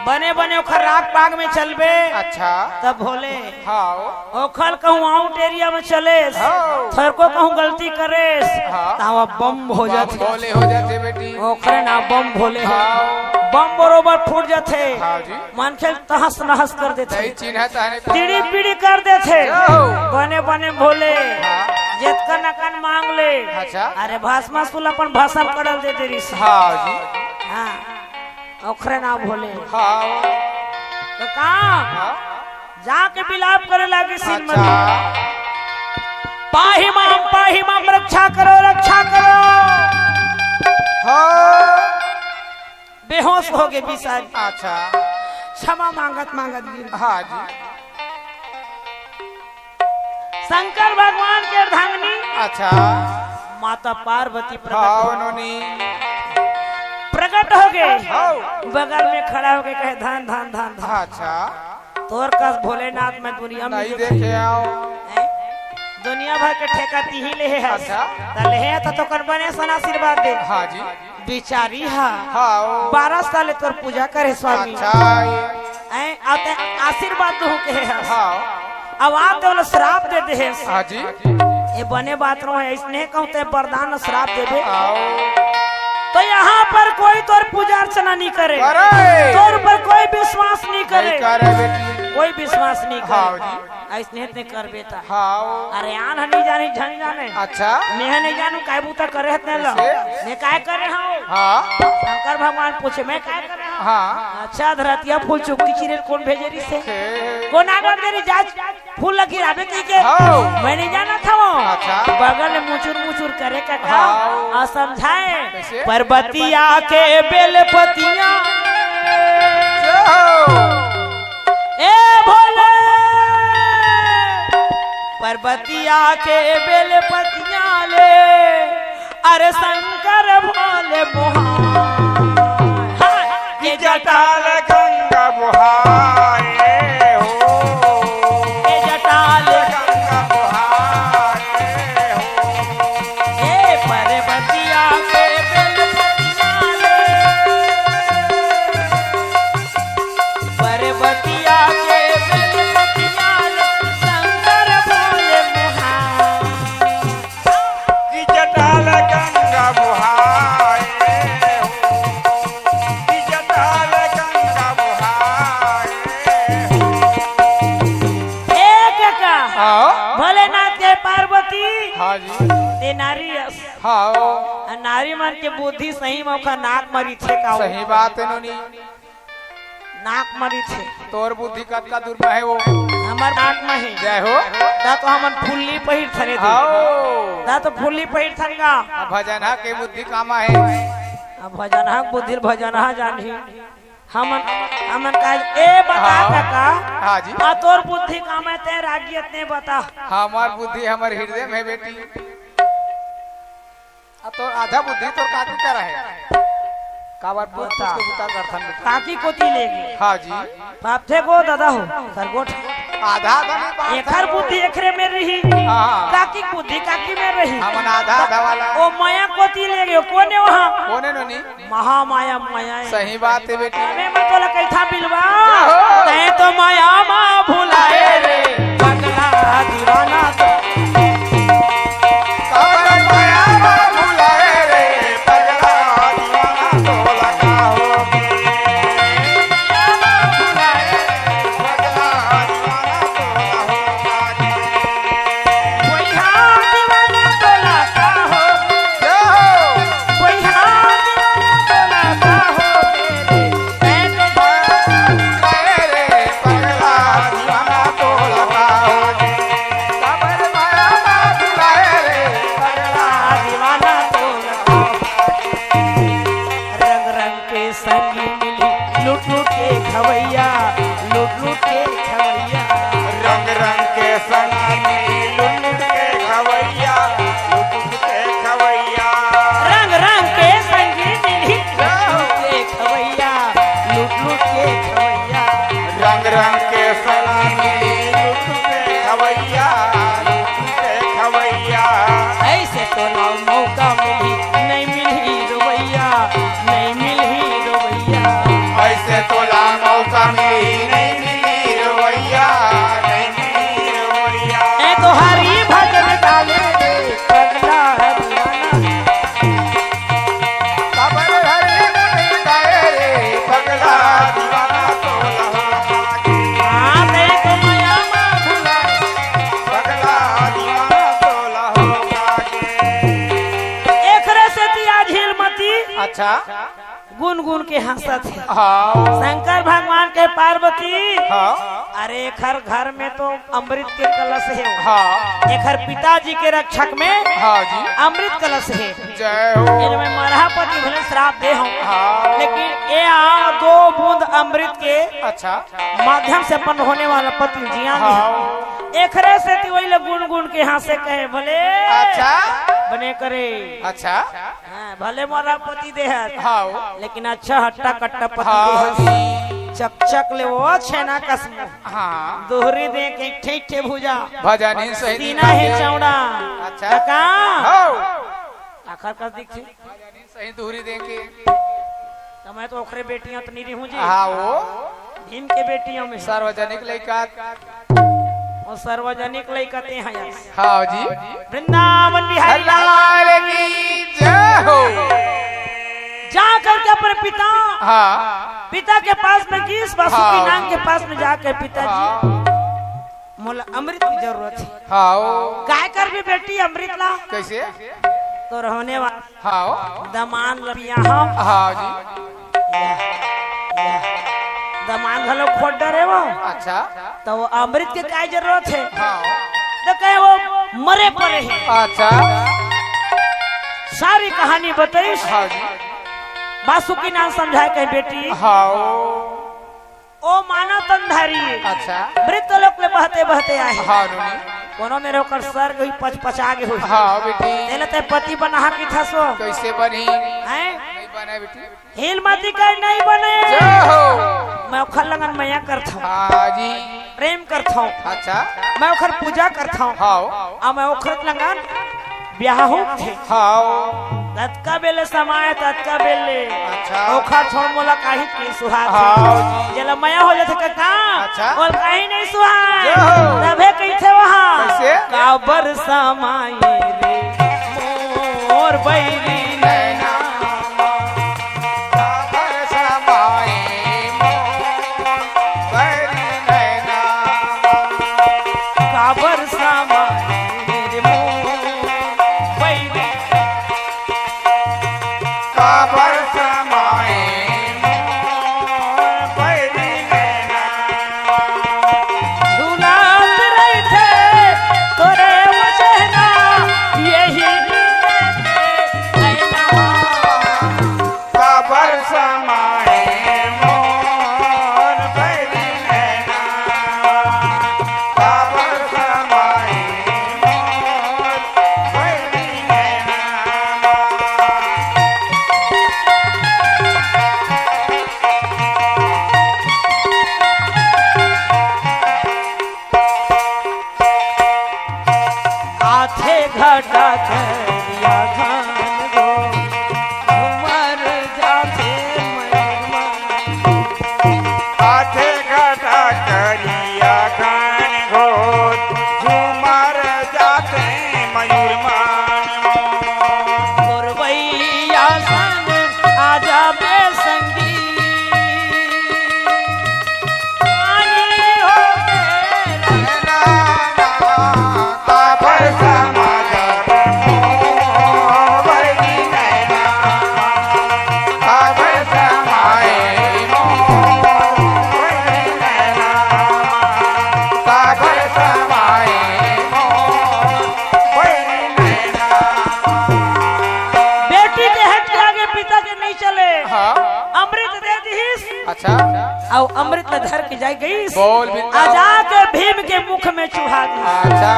बने बने ओखर राग पाग में चलबे। अच्छा। तब भोले। हाँ। ओखर कहूँ out area में चलेस। हाँ। थोरको कहूँ गलती करेस। हाँ। त वो बम हो बम जाथे। भोले हो जाथे बेटी। ओखरे नाव बम भोले हे। हाँ। बम बरोबर फूट जाथे। हाँ जी। मनखे ल तहस नहस कर देथे। नहीं चिन्हत हे। तिड़ी पिड़ी कर देथे। जाओ। बने बने भोले। हाँ। जेतकन अकन मांग ले। अच्छा। अरे भस्मासुर ल अपन भस्म करल दे दे रिहिस। हाँ जी। हाँ। ओखरे नाव भोले। हाँ। त का? हाँ। जाके बिलाप करे लागिस हिलमती। अच्छा। पाही माम, पाही माम, रक्षा करो, रक्षा करो। हाँ। बेहोश हो गे बिसारी। अच्छा। क्षमा मांगत मांगत गिर गे। हाँ जी। शंकर भगवान के अर्धांगिनी अच्छा। माता पार्वती प्रकट हाँ, हो। नोनी। प्रकट हो गे। हाँ। बगल में खड़ा हो के कहे, "धन, धन, धन, धन।" अच्छा। तोर कस भोलेनाथ मैं दुनिया में नहीं देखे। देखे हंव। हैं? दुनिया भर के ठेका तिही ले हे हस। अच्छा। त ले हे त तोकर बने सन आशीर्वाद दे। हाँ जी। बिचारी हा। हाँ, ओ। बारह साल तोर पूजा करे स्वामी। अच्छा, ये। हैं? अउ तैं आशीर्वाद दूँ कहे हस। हाँ। अब आ तैं ओला श्राप दे दे हस। हाँ जी। ये बने बात नोहे, अइसने कहूँ तैं वरदान श्राप देबे। हाँ, ओ। त यहाँ पर कोई तोर पूजा अर्चना नहीं करे। अरे। तोर ऊपर कोई विश्वास नहीं करे। नहीं करे बेटी। कोई विश्वास नहीं करे। हाँ जी। अइसने तैं करबे त। हाँ, ओ। अरे आन ह नहीं जाने, झन जाने। अच्छा। मैं ह नहीं जानूं, काय बूता करे हस तैं ल। कैसे? मैं काय करे हंव? हाँ। शंकर भगवान पूछे, "मैं काय करे हंव?" हाँ। अच्छा, धरतिया फूल चुकती चिरे ल कोन भेजे रिहिसे? हे। कोन आगन दे रिहिस, जा फूल ल गिराबे कहिके? हाँ। मैं नहीं जानत हंव। अच्छा। बगल में मुचुर मुचुर करे कका। हाँ। अउ समझाए, कैसे? "पर्वतिया के बेलपतिया।" जय हो। ए भोले, पर्वतिया के बेलपतिया ले, अरे शंकर भोले मोहाय। हाय, ये जटाल गंगा मोहाय हो, ये जटाल गंगा मोहाय हो। ए पर्वतिया के बेलपतिया ले, पर्वतिया के बेलपतिया ले, शंकर भोले मोहाय। हाँ। अउ नारी मन के बुद्धि सही म ओखर नाक म रहिथे का ओ? सही बात हे नोनी। नाक म रहिथे। तोर बुद्धि कतका दूर म हे ओ? हमर नाक म हे। जय हो। ता तो हमन फुल्ली पहिरथन ए दे। हाँ। ता तो फुल्ली पहिरथन गा। अब भजनहा के बुद्धि कामा हे। अब भजनहा के बुद्धि ल भजनहा जानही। हमन, हमन का ए बता हाँ। कका। हाँ जी। आ तोर बुद्धि कामा हे, तैं रागी अतने बता। हमर बुद्धि हमर हृदय म हे बेटी। आ तोर आधा बुद्धि तोर काकी करा हे। काबर पूछ बता। पूछ के बुता करथन बेटी। काकी कोती लेगे। हाँ जी। पापथे गो दादा हो, सरगोठ। आधा आधा नहीं बात एखर है। बुद्धि एखरे मेर रही। हाँ। काकी बुद्धि काकी मेर रही। हमन आधा आधा वाला। ओ मया कोती लेगे, कोन ए वहाँ? कोन ए नोनी? महामाया मया ए। सही बात हे बेटी। अबे मैं तोला कहिथा बिलवा, जय हो। तैं तो मया मा भुलाए रे, पगला दीवाना तो। काबर मया मा भुलाए रे, पगला दीवाना तोला का होगे। पगला दीवाना तोला होगे। कोई हाँ दीवाना तोला का होगे। जय हो। कोई हाँ दीवाना तोला का होगे रे। मैं तो अरे पगला दीवाना तोला का होगे। काबर मया मा भुलाए रे, पगला दीवाना तोला का होगे। रंग रंग के संगी मिली, लूट लूट के खवैया, लूट लूट के खवैया। रंग रंग के संगी मिली, लूट लूट के खवैया, लूट लूट के खवैया। रंग रंग के संगी मिली, लूट लूट के खवैया, लूट लूट के खवैया। रंग रंग के संगी मिली, लूट लूट के खवैया, लूट लूट के खवैया। अइसे तोला मौका मिलही, नइ मिलही रवैया, नइ मिलही रवैया। अइसे तोला मौका मिलही, नइ मिलही रवैया, नइ मिलही रवैया। ए तो हरि भजन गाले रे, पगला दीवाना। काबर हरि गुण गाए रे, पगला दीवाना तोला हो लागे। हाँ, मैं तो मया मा भुलाए। पगला दीवाना तोला हो लागे। एखरे सेती आज हीलमती अच्छा। गुन गुन के हंसत हे। हाँ। शंकर भगवान कहे पार्वती, हाँ। अरे एखर घर में तो अमृत के कलश हे। हाँ। एखर पिताजी के रक्षक में हाँ जी। अमृत कलश हे। जय हो। एला मैं मरहा पति भले श्राप दे हूँ, हाँ। लेकिन ए आ दो बूंद अमृत के अच्छा। माध्यम से अपन होने वाला पति जिया में हाँ। एखरे सेती वही ला गुन गुन के हंसे कहे भले अच्छा। बने करे। अच्छा। हाँ, भले मोर पति देह हे, हाँ। लेकिन अच्छा हट्टा कट्टा पति हाँ। देह हे। चकचक ले ओ छेना कस मुँह। हाँ। दोहरी दे के ठीक ठीक भुजा। भजन ही सही सीना हे दिखा दे। चौड़ा। अच्छा। कका। हाँ। आखर कस दिखथे। भजन ही सही दोहरी दे के। त मैं तो ओखरे बेटियां तो नहीं रहूं जी। हाँ, वो। भीम के बेटियों में। सार्वजनिक लइका। वो सार्वजनिक लइका ते हैं यार। हाँ जी। वृंदावन बिहारी लाल की जय हो। जा करके अपने पिता, हाँ। पिता के पास में गिस, वासुकी हाँ। नांग के पास में जाके, "पिताजी, हाँ। मोला अमृत की जरूरत हे।" हाँ, ओ। काय करबे बेटी अमृत ला? कैसे? तोर होने वाला हाँ। दमान ल बियाहव। हाँ जी। या, या। दमान घलो खोट डरे वो। अच्छा। त वो अमृत के काय जरूरत हे? हाँ। त कहे वो मरे परे हे। अच्छा। सारी कहानी बताइस। हाँ जी। वासुकी नांग समझाए कहे, "बेटी, हाँ। ओ मानव तनधारी हे। अच्छा। मृत्यु लोक ले बहते बहते आए हे। हाँ, नोनी। कोनो मेर ओकर सर्ग ही पचपचा गे होही। हाँ, बेटी। तेला ते पति बनाहा कहिथस ओ। कैसे बनही? हैं? नहीं बने, बेटी। हीलमती कहे नहीं बने। जय हो। मैं ओखर लंगन मया करथंव। हाँ जी। प्रेम करथंव। अच्छा। मैं ओखर पूजा करथंव। हाँ। अउ मैं ओखर लंगन बियाहूं कथे। हाँ। ततका बेले समय, ततका बेले। अच्छा। ओखर छोड़ मोला काहीच नहीं सुहात हे। हाँ। जेला मया हो जाथे कका, अच्छा। ओला काहीच नहीं सुहात। जय हो। तभे कहिथे वहाँ। कैसे? काबर समाए रे मोर बैरी नैना। काबर समाए मोर बैरी नैना। काबर समाए रे मोर बैरी। करिया घन घोर झूमर जाथे मयूर मन। आथे घटा करिया घन घोर झूमर जाथे मयूर मन। गोरवैया सन आजा बेसंगी। पानी होके बेटी के हट के आगे पिता के नहीं चले। हाँ। अमृत दे दिहिस। अच्छा। अउ अमृत ल धर के जाय गईस। बोल बिंदा। आ जाके भीम के मुख में चुहा दिहिस। अच्छा।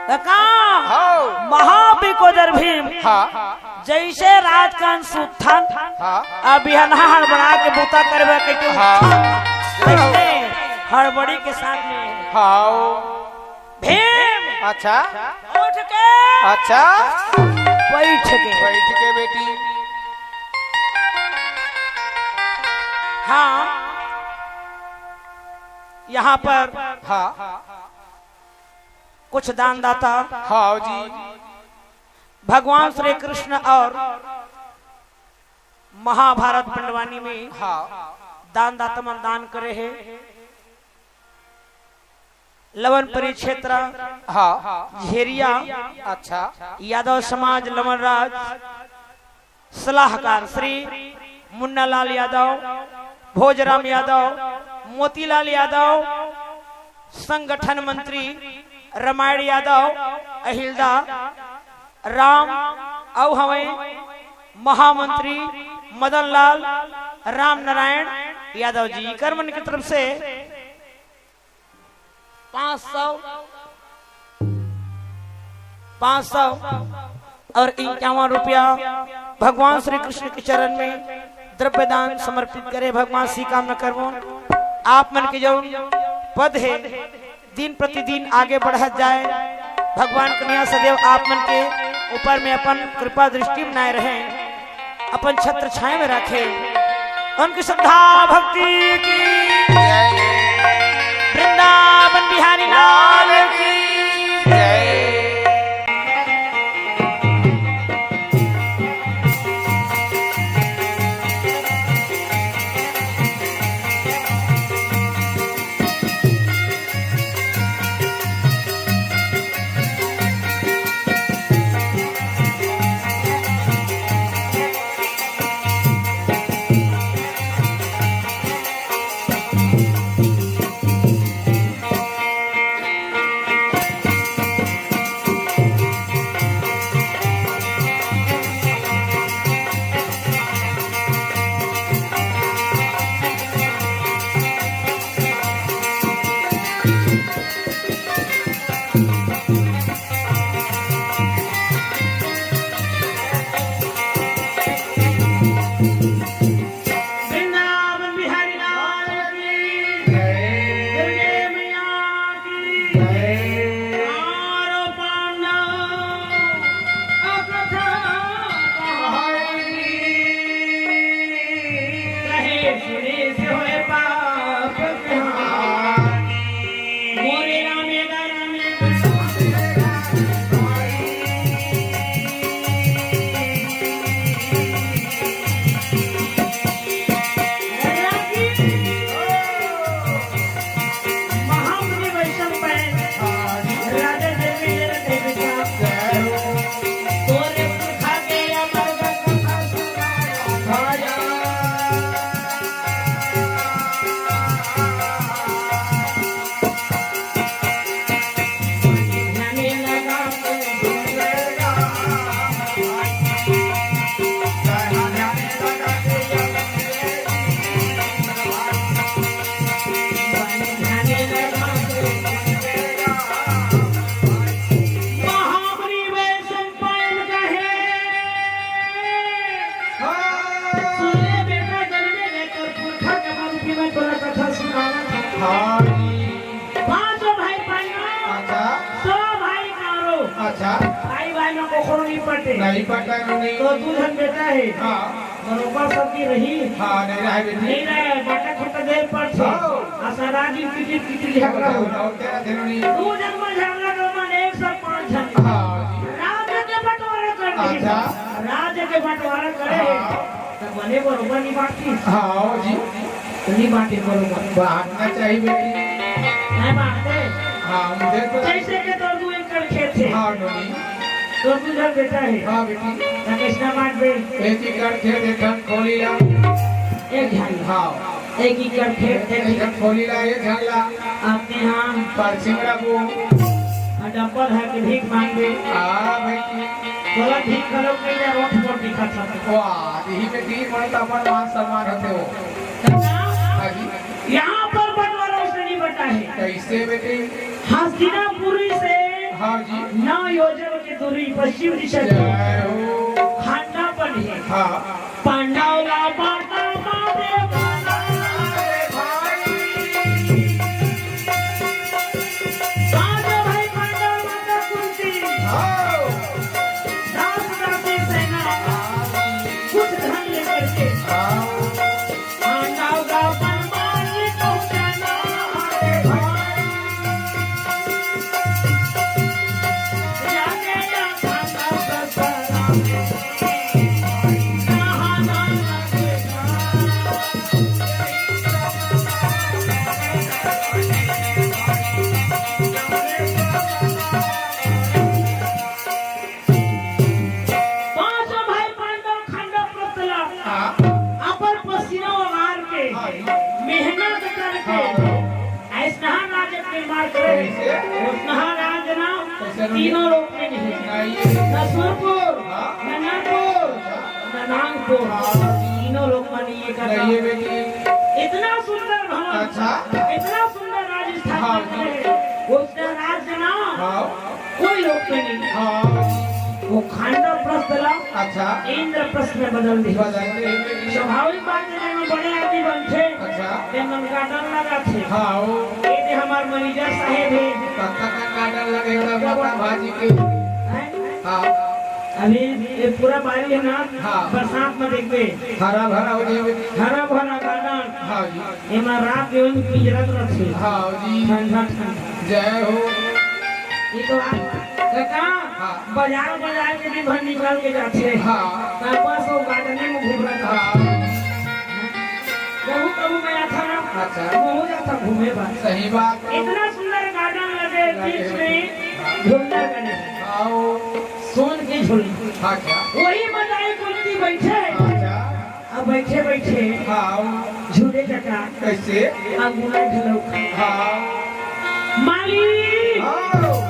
त का? हाँ। महाबिकोदर भीम। हाँ। जैसे रात का सुत्थन। हाँ। अब बिहनहा हड़बड़ा के बूता करबे के क्यों? हाँ। वैसे हड़बड़ी के साथ में। हाँ। भीम। अच्छा। उठ के। अच्छा। बैठ के। बैठ के बेटी। हाँ। यहाँ पर हाँ। कुछ दानदाता हाँ जी। भगवान श्री कृष्ण और महाभारत पंडवानी में हाँ। दानदाता मन दान करे हे। लवनपुरी क्षेत्र हाँ। झेरिया अच्छा। यादव समाज लवनराज, सलाहकार श्री मुन्नालाल यादव, भोजराम यादव, मोतीलाल यादव, संगठन मंत्री रामायण यादव, अहिलदा राम, अउ हवय महामंत्री मदन लाल राम नारायण यादव जी, कर मन की तरफ से पाँच सौ, पाँच सौ और इक्यावन रुपया भगवान श्री कृष्ण के चरण में द्रव्य दान समर्पित करे। भगवान से कामना करबो, आप मन के जो पद है, दिन प्रतिदिन आगे बढ़त जाए। भगवान कन्हैया सदैव आप मन के ऊपर में अपन कृपा दृष्टि बनाए रहे, अपन छत्र छाया में रखे। उनकी श्रद्धा भक्ति की जय। वृंदावन बिहारी लाल की जय। वृंदावन बिहारी लाल की जय। दुर्गे मैया की जय। चारों पांडव अकथा कहानी। कहे सुने से होए पाप कहानी। मोरे रामे दा रामे दा रामे दा। महामुनि वैष्णव पै राजा जन्मेजय के विचार। तोरे पुरखा के अमर कथा सुनाया। महामुनि वैशंपायन कहे, सुन ले बेटा, जन्मे ले तोर पुरखा के बारे में तोला कथा सुनावत हँव। हाँ जी। पाँचों भाई पांडव, अच्छा। सौ भाई कौरव। अच्छा। भाई ओखरो नहीं पटे। नहीं पटा नोनी। तो दू झन बेटा हे। हाँ। बरोबर सबके रही। हाँ, नहीं रहे बेटी। नहीं रहे, बाटा खोटा देर पर से। हाँ। आ सारा दिन किटिर किटिर झगड़ा हो। हाँ, तेरा थे नोनी। दू झन में झगड़ा तो मन एक सौ पाँच झन। हाँ। राज्य के बंटवारा कर दे। अच्छा। राज्य के बंटवारा करे। हाँ। त बने बरोबर नहीं बांटिस। हाँ जी। तो नहीं बांटे बरोबर। बांटना चाहिए बेटी। नहीं बांटते। हाँ, मुझे तो जैसे कि तोर दू एकड़ खेत हे। हाँ, नोनी। तोर दू झन बेटा हे। हाँ, बेटी। त कैसना बांटबे? एक एकड़ खेत एक झन खोली ला। एक झन। हाँ। एक एकड़ खेत एक एक झन खोली ला, एक झन ला। अपने हाँ। परसिंगड़ा को। आ डब्बा धर के भीख मांगबे। हाँ, बेटी। तोला भीख घलो नहीं दे, रोट पोट दिखा था। वाह, यही बेटी, मन त अपन मान सम्मान होते हो। कका, हाँ जी। यहाँ पर बंटवारा उसने नहीं बंटा है। कैसे बेटी? हस्तिनापुरी से हाँ जी। नौ योजन की दूरी पश्चिम दिशा की जय हो। खांडापन है। हाँ। पांडव ला पांडव मारे पांडव रे भाई। पांच भाई पांडव माता कुंती। हाँ। दास दासी सेना। हाँ। कुछ धन लेकर के। हाँ। पांचों भाई पांडव खंडव प्रस्त ला हाँ। अपन पसीना ओगार के, हाँ। मेहनत करके, हाँ। ऐसनहा राज के निर्माण करे। कैसे? ओसनहा राज ना कैसे राज? तीनों लोक में नहीं। नहीं। न सुरपुर, हाँ। न नरपुर, न नांगपुर। हाँ। तीनों लोक में नहीं है करना। नहीं है बेटी। इतना सुंदर भवन, अच्छा। इतना सुंदर राजस्थान हाँ। में है। ओसनहा राज ना हाँ। कोई लोक में नहीं। हाँ। वो खांडव प्रस्थ ला अच्छा। इंद्रप्रस्थ में बदल दे। बदल दे। स्वाभाविक बात है, जेमा बड़े आदमी बनथे, अच्छा। ते मन का डर लगा थे। हाँ, वो ये दे हमार मैनेजर साहेब है। कत्ता का डर लगे, एकदम क्या माता बात? भाजी के। हैं? हाँ। अभी ये पूरा बारी है ना, हाँ। बरसात में देखबे। हरा भरा हो जाए। हरा भरा गार्डन। हाँ जी। एमा रात दिन पिंजरत रथे। हाँ जी। ठंडा ठंडा। जय हो। ये तो आप, काका, हाँ। बाजार, बाजार के भी भर निकाल के जाथे। हाँ। त बस वो गार्डन में घूम रहा था। हाँ। कभू, कभू मैं आता ना, अच्छा। वहू जाता घूमे बर। सही बात। इतना सुंदर गार्डन लगे, लगे। बीच में घूमना करे। आओ। सोन की झोली। अच्छा। वही बजाय कुंती बैठे। अच्छा। अब बैठे बैठे हाँ। झूले कका। कैसे? अंगुला घलो। हाँ। मालिक। हाँ।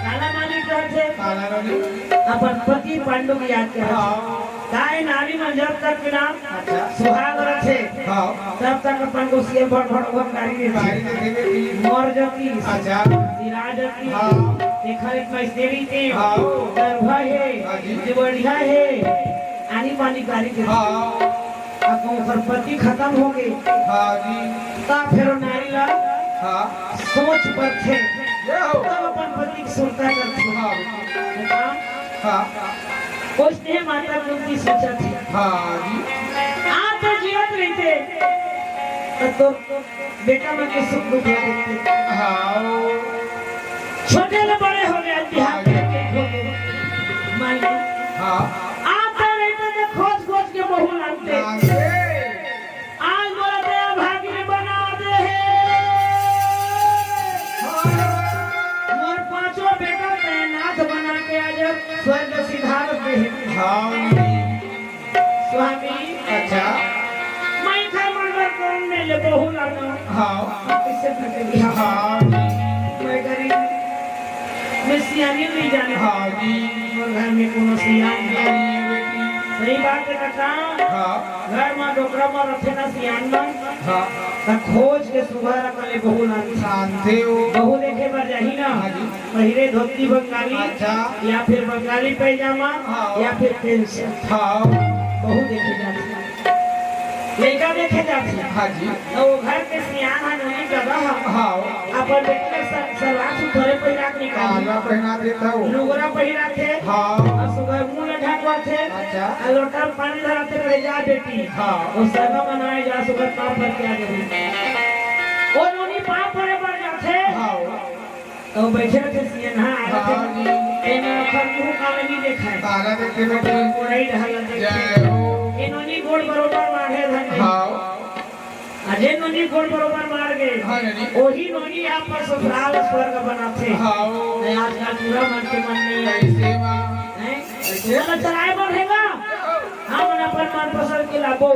काला मालिक कहत हे? काला मालिक। अपन पति पांडु के याद करत हे। हाँ। काय नारी मन जब तक ना अच्छा। सुहाग रथे, हाँ। तब तक अपन को सीएम भट भट भट गाड़ी देथे। गाड़ी देथे बेटी। मर जती। अच्छा। सिरा जती। हाँ। देखा एक मैस देवी के। हाँ। गर्भ हे। हाँ जी। जे बढ़िया हे। आनी बानी गाड़ी के हाँ। अब ओकर पति खतम हो गे। हाँ जी। त फेर ओ नारी ला हाँ। सोच परथे। ये हो। तब अपन पति के सुरता करथे। हाँ। बेटा, हाँ। ओइसने माता कुंती सोचत हे। हाँ जी। आ तो जियत रहिते, त तोर बेटा मन के सुख दुख ला देखते। हाँ। छोटे ले बड़े हो गे, आज बिहार के एक हो गे। मान लो। हाँ। आता रहिते तो खोज खोज के बहू लानते। लानते। आज मोला दया भागी में बना दे हे। हाँ। मोर पांचों बेटा तैं नाथ बना के आज स्वर्ग सिधार दे हे। हाँ। स्वामी। अच्छा। मैं घर मन बर कौन में ले बहू लाना? हाँ। कैसे करके बिहाव? हाँ। मैं गरीब, मैं सियानी नहीं जाने। हाँ जी। मोर घर में कोनो सियान नहीं है। नहीं है बेटी। सही बात है काका। हाँ। घर में डोकरा में रखे ना सियान मन। हाँ। त खोज के सुघर अकन ले बहू लानथे। लानथे हो। बहू देखे बर जाही ना। हाँ जी। पहिरे धोती बंगाली अच्छा। या फिर बंगाली पैजामा हाँ। या फिर पेंसिल। हाँ। बहू देखे जाथे। लइका देखे जाथे। हाँ जी। त ओ घर के सियान ह नोनी ददा ह हाँ। अपन बेटी ला स-, सलवार सूट थोरे पहिरा के निकालही। आला पहिरा देत हव। लुगरा पहिराथे। हाँ। अउ सुघर मुंह ला ढकवाथे। अच्छा। अउ लोटा म पानी धराथे, कहे, "जा बेटी।" हाँ। ओ सरना मनाए जा, सुघर पाँव पर के आ जाबे। ओ नोनी पाँव परे बर जाथे। हाँ। त बइठे रहिथे सियनहा, आए रहिथे। हाँ जी। एमे ओखर मुंह काला नइ देखाय। काला देखे बेटी। गोड़ई ढाला देखे। जय हो। ए नोनी गोड़ बरोबर माढ़े धन नइ। हाँ। अजे नोनी गोड़ बरोबर माढ़ गे। हाँ नोनी। ओही नोनी अपन ससुराल स्वर्ग बनाथे। हाँ। त आजकल पूरा मन के मन नइ हे। कइसे माँ? हैं? कइसे? चला चलाए बर हे गा। हमन अपन मनपसंद के लाबो।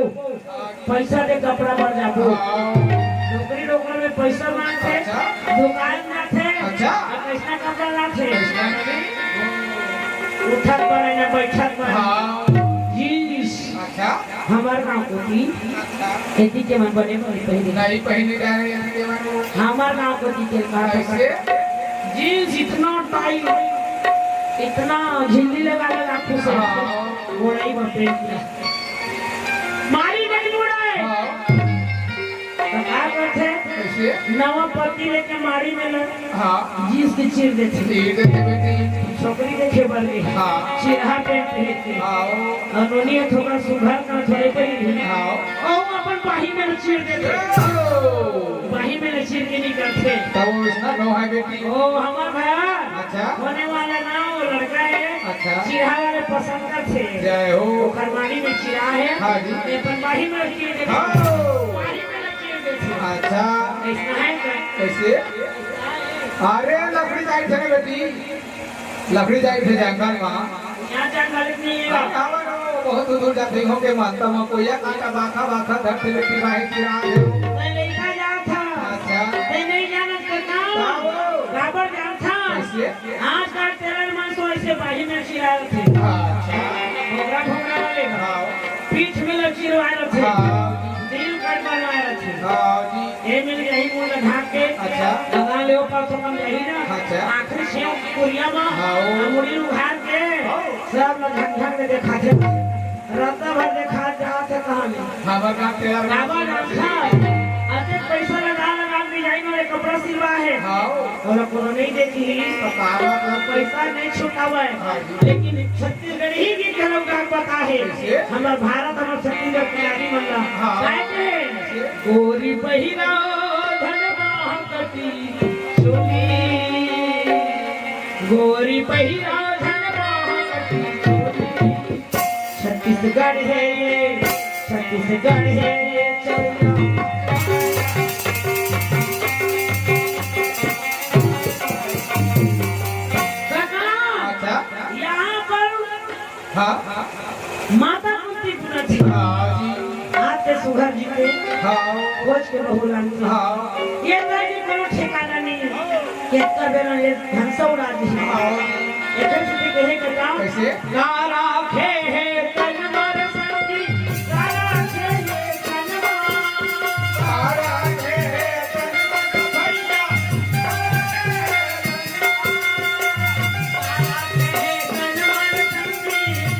पइसा दे कपड़ा बर जाबो। हाँ। नौकरी नौकरी में पइसा मांगथे, अच्छा। दुकान जाथे, अच्छा। अउ कइसना कपड़ा लाथे। कइसना नोनी? उठत बर हे ना, बइठत बर हे। हाँ। जींस। अच्छा। हमर गांव कोती, अच्छा। एती के मन बने बने पहिरे। नइ पहिरे जाय, एती के मन। हमर गांव कोती के का कइसे? जींस इतना टाइट, इतना झिल्ली लगा लगा खुश हे। हाँ। गोड़ई बपे। मारी नइ मुड़य। हाँ। त का करथे? कइसे? नवा पत्ती लेके मारी में ल-, हाँ। जींस के चीर देथे। चीर देथे बेटी। छोकरी देखे बर गे। हाँ। चिरहा पेंट पहिर के। हाँ। अउ नोनी ह थोकन सुघर कन थोरे पहिरही। हाँ। अउ अपन बाही में ल चीर देथे। ओ। बाही में ल चीर के निकलथे। त ओ अइसना नोहय बेटी। ओ, हमर घर अच्छा। होने वाला ना, ओ लड़का हे। अच्छा। चिरहा वाले पसंद करथे। जय हो। ओकर मारी में चिरहा हे। हाँ जी। ते अपन बाही में लकीर देथे। हाँ। बाही में लकीर देथे। अच्छा। अइसना हे का? कइसे? अरे, लकड़ी जाइथे ना बेटी, लकड़ी जाइथे जंगल मा। यहाँ जंगल नइ हे। हाँ, हाँ, हाँ, बहुत दूर दूर जाथे, हो के मानता मा कोई या काटा बाखा बाखा धरथे बेटी, बाही चिरहा हे। मैं लइका जात हंव। अच्छा। ते नइ जानत का? हाँ, वो। काबर जानत हंव? कइसे? आजकल टेलर मन तो अइसे बाही में चिराए रथे। अच्छा। भोगरा भोगरा वाले। हाँ। पीठ में ल चिरवाए रथे। हाँ। दिल कट बनवाए रथे। हाँ जी। ए मिल यही मुंह ल ढांक के अच्छा। लगा ले ओ पास अपन यही ना। अच्छा। आखिरी छेव कुरिया मा हाँ। आ मुड़ी उघार के हाँ। सब ल झकझक के देखाथे। रद्दा भर देखा जात हे कहाँ ले? हमर गाँव के यार काबर रखा? अतेक पइसा लगा लगा के डिजाइन वाले कपड़ा सिलवा हे। हाँ। ओला कोनो नइ देखही। तो काबर रखा? पइसा नइ छुटावय। हाँ जी। लेकिन छत्तीसगढ़ी गीत घलो गा पता हे। कइसे? हमर भारत, हमर छत्तीसगढ़ के नारी मन ला। हाँ। गाए के हे। कइसे? गोरी पहिरा धन बाह कटी चोली। गोरी पहिरा धन बाह कटी चोली। छत्तीसगढ़ हे ये, छत्तीसगढ़ हे ये चौरा। काका, अच्छा। यहाँ पर हाँ। माता कुंती पूरा थी। हाँ जी। हाथ के सुघर जी के हाँ। खोज के बहू लान के। हाँ। ये तरह के कोनो ठिकाना नहीं। केतका बेरा ले धनसा उड़ा दी। हाँ। एकर से कहे के काम। कइसे? का राखे हे तन मन संगी, का राखे हे तन मन। का राखे हे तन मन भैया, का राखे हे तन मन।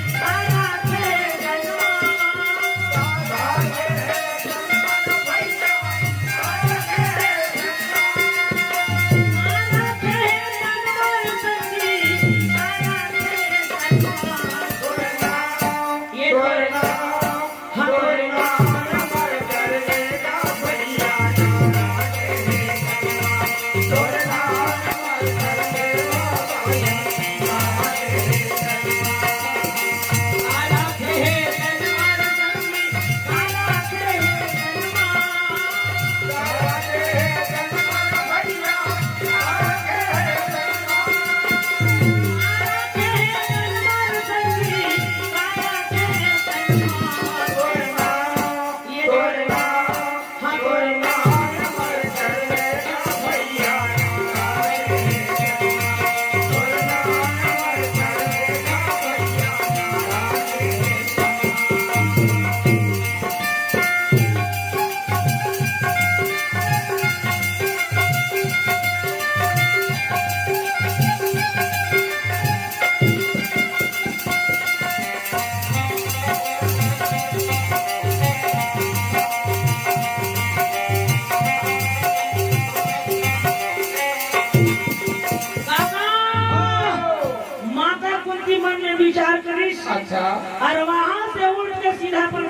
और वहां से उठ के सीधा अपन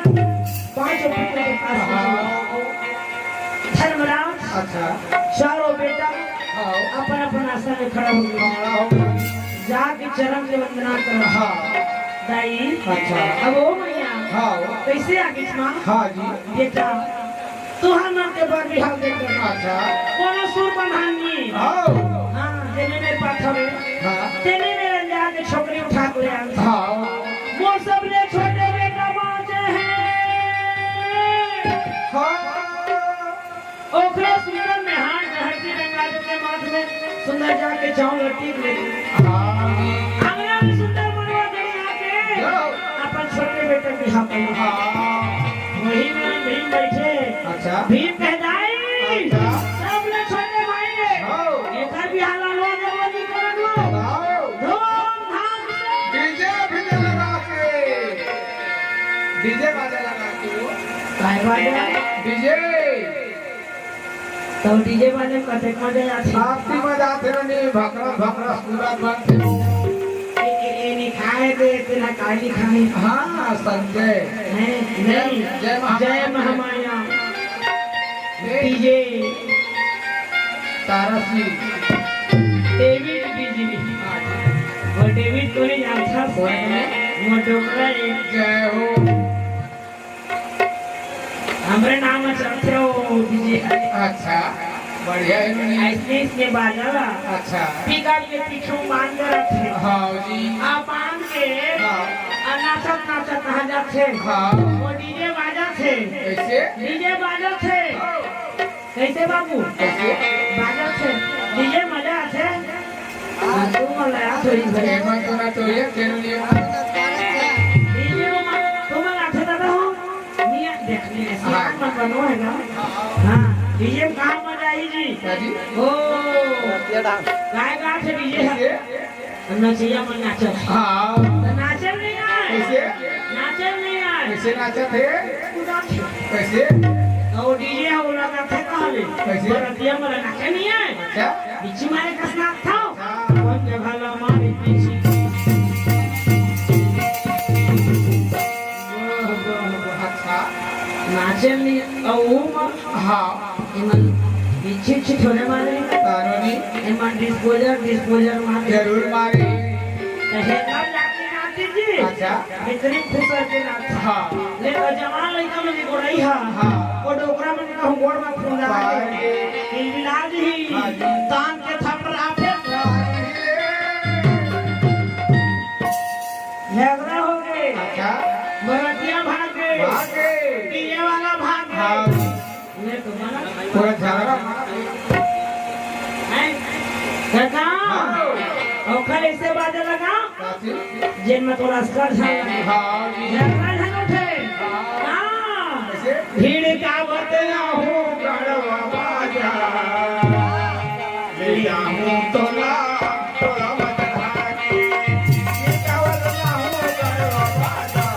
पांचों पुत्र के पास पहुंच गया। धर्मराज, अच्छा। चारों बेटा हाँ। अपन अपन आसन में खड़ा हो गए। खड़ा हो गए। जाके चरण के वंदना करो। हाँ। दाई, अच्छा। अब ओ मैया, हाँ। कैसे आगे माँ? हाँ जी। बेटा, तुहर मन के बर बिहाव देख। अच्छा। कोनो सुर बन्हानी। हाँ। हाँ, जेने मेर पाथो रे। हाँ। तेने मेर अंजार के छोकरी उठा के ले आन। हाँ। मोर सबले छोटे बेटा बाँचे हे। हाँ। ओकरे सुंदर मेहान धरती गंगा जी के माथ में सुंदर जाके चाउर लटीक ले। हाँ। अंगना में सुंदर मनवा गड़ी आके जाओ। अपन छोटे बेटा के बिहाव कर। हाँ। वही में भीम बैठे। अच्छा। भीम कह दाई, अच्छा। सबले छोटे भाई रे। हाँ। एकर बिहाव ला लो, जरूर नहीं करन लो। हाँ। धूमधाम से। डीजे भी लगा के। डीजे बाजा लगा के। काय बाजा? डीजे। तो डीजे वाले कतेक मजा आथे। शांति मजा आथे ना, नी भकरस भकरस पूरा बनथे। ए, ए, ए, नी खाए दे, तेला काली खाए। हाँ, संजय। हैं? जय, नहीं। जय महामाया। जय महामाया। नहीं। DJ. Tara Singh. David DJ. वो डेविड को नहीं जानता। कोई नहीं। वो डोकरा एक। जय हो। हमरे नाम में चलथे ओ डीजे। अच्छा, बढ़िया हे नोनी। ऐसने इसमें बाजा ला। अच्छा। पिकअप के पीछू बांध के रखथे। हाँ जी। आ बांध के हाँ। आ नाचत नाचत कहाँ जाथे। हाँ। ओ डीजे बाजथे। कैसे? डीजे बाजथे। हाँ। कैसे बाबू? कैसे? बाजथे। डीजे मजा आथे। हाँ, तू मन ला याद होई भाई। एमन तो ना तो ये चैनल ये। डीजे में मन, तू मन आथे दादा हो। निया देख ले, हाँ। सियान मन बनो हे ना। हाँ, डीजे में कहाँ मजा आई जी? हाँ जी। ओ, गाय गा थे डीजे हे। कैसे? नचिया मन नाचत। हाँ। तो नाचल नहीं आए। कैसे? नाचल नहीं आए। कैसे नाचत हे? कूदत हे। कैसे? तो डीजे हो लगा थे कहले। कैसे? बरतिया मन नाचे नहीं आए। अच्छा। बिच्छी मारे कस नाचत हो। हाँ। कौन जगह ला मारी पीछे। अच्छा। नाचल नहीं, अउ वो मन हाँ। एमन इच्छे इच्छे थोड़े मारे। कानूनी। एमन डिस्पोजर, डिस्पोजर मारे। जरूर मारे। तो हेकर जाके नाचे जी। अच्छा। भीतरी खुसर के नाचे। हाँ। ले तो जवान लइका मन के गोड़ई हा। हाँ। वो डोकरा मन के कहूँ गोड़ में फूंदा हाँ। लागे। इलाज ही। हाँ जी। तान के थपरा फेंक। झगड़ा हो गए। अच्छा। बरतिया भाग गए। भाग गए। डीजे वाला भाग गए। हाँ। ये तो बना। पूरा झगड़ा। हैं? काका, हाँ। ओखर ऐसे बाजे लगा, काची? जेन में तोरा अस्कर झगड़ा। हाँ जी। झगड़ा झन उठे। हाँ। हाँ। कैसे? भीड़ का बतला हो गढ़वा बाजा। ले जाऊं तोला, तोला मत भागी। ये चावल ना हो गढ़वा बाजा।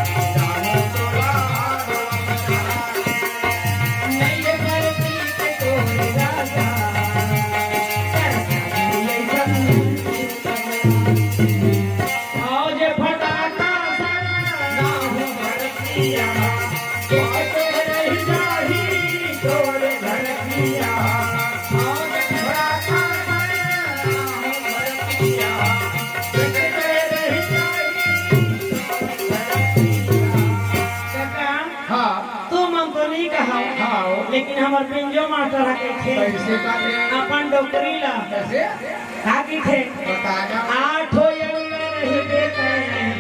ले जाऊं तोला, तोला मत भागी। नहीं ये धरती पे कोई राजा। सरकारी ये जमीन। आओ जे फटाका सा ना हो भड़किया। हाँ। तू मन तो नहीं कहा, हाँ। लेकिन हमर पिंजो मास्टर हा कहिथे, कैसे कहिथे? अपन डोकरी ला। कैसे? का कहिथे? बता जा। आठो अंग रहिबे तैं।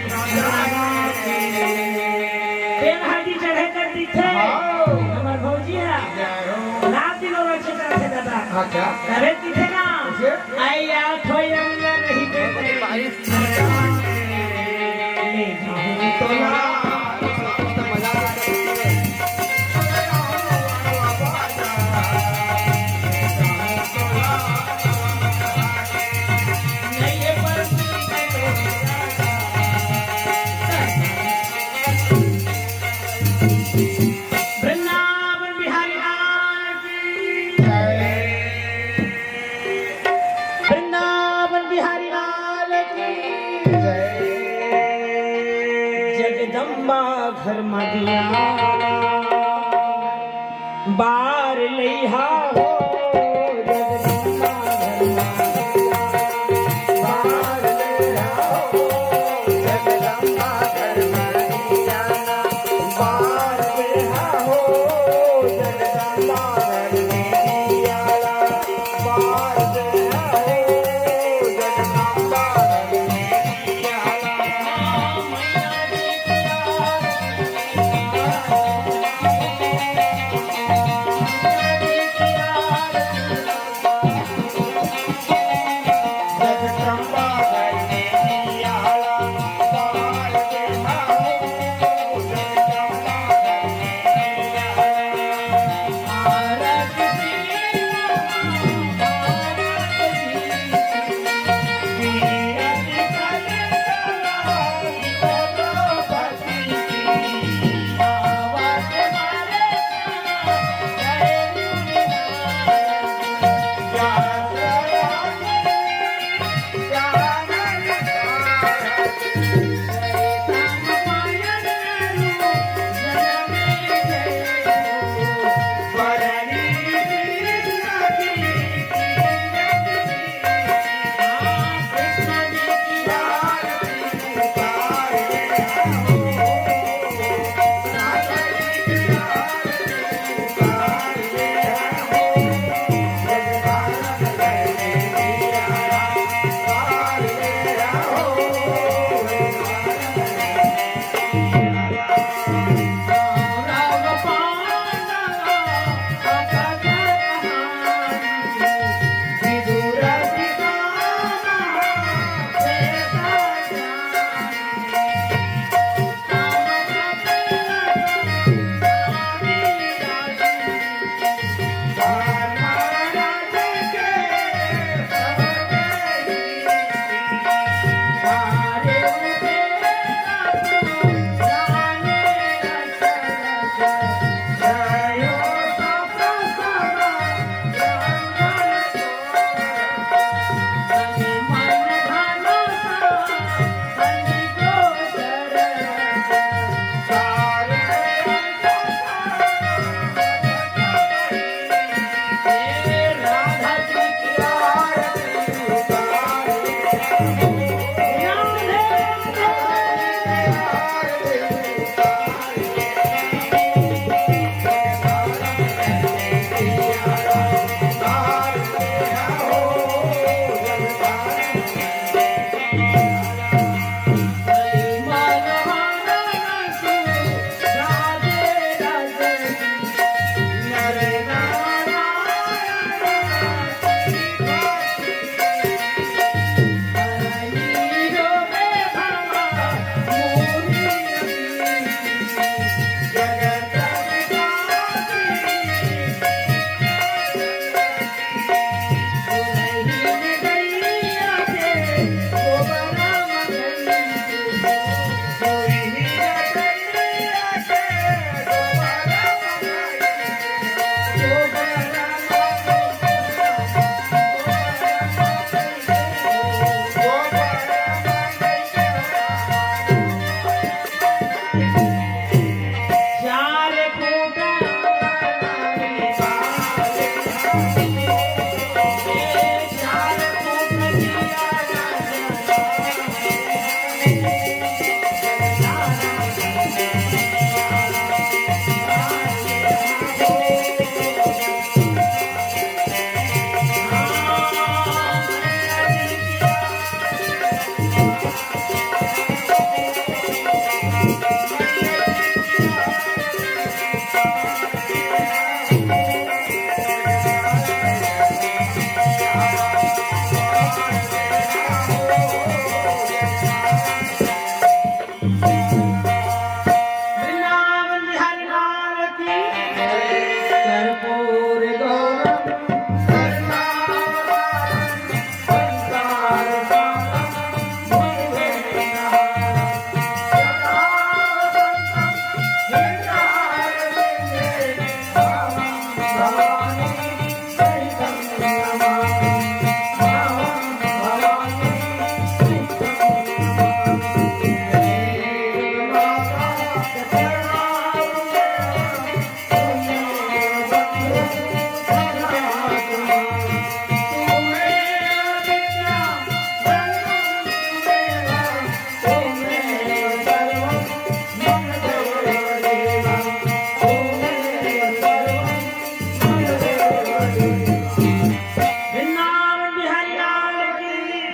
तेल हाथी चढ़े कर दिखे। हाँ। हमर भौजी हा। जय हो। रात दिन रचे करथे दादा। अच्छा। करे दिखे ना। कैसे? आई आठो अंग रहिबे तैं। वृंदावन बिहारी लाल की जय। वृंदावन बिहारी लाल की जय।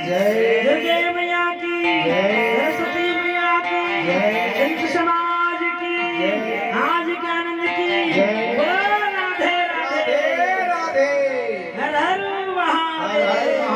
दुर्गे मैया की, सरस्वती मैया की, संत समाज की, आज के आनंद की। बोलो राधे राधे। हर हर महादेव।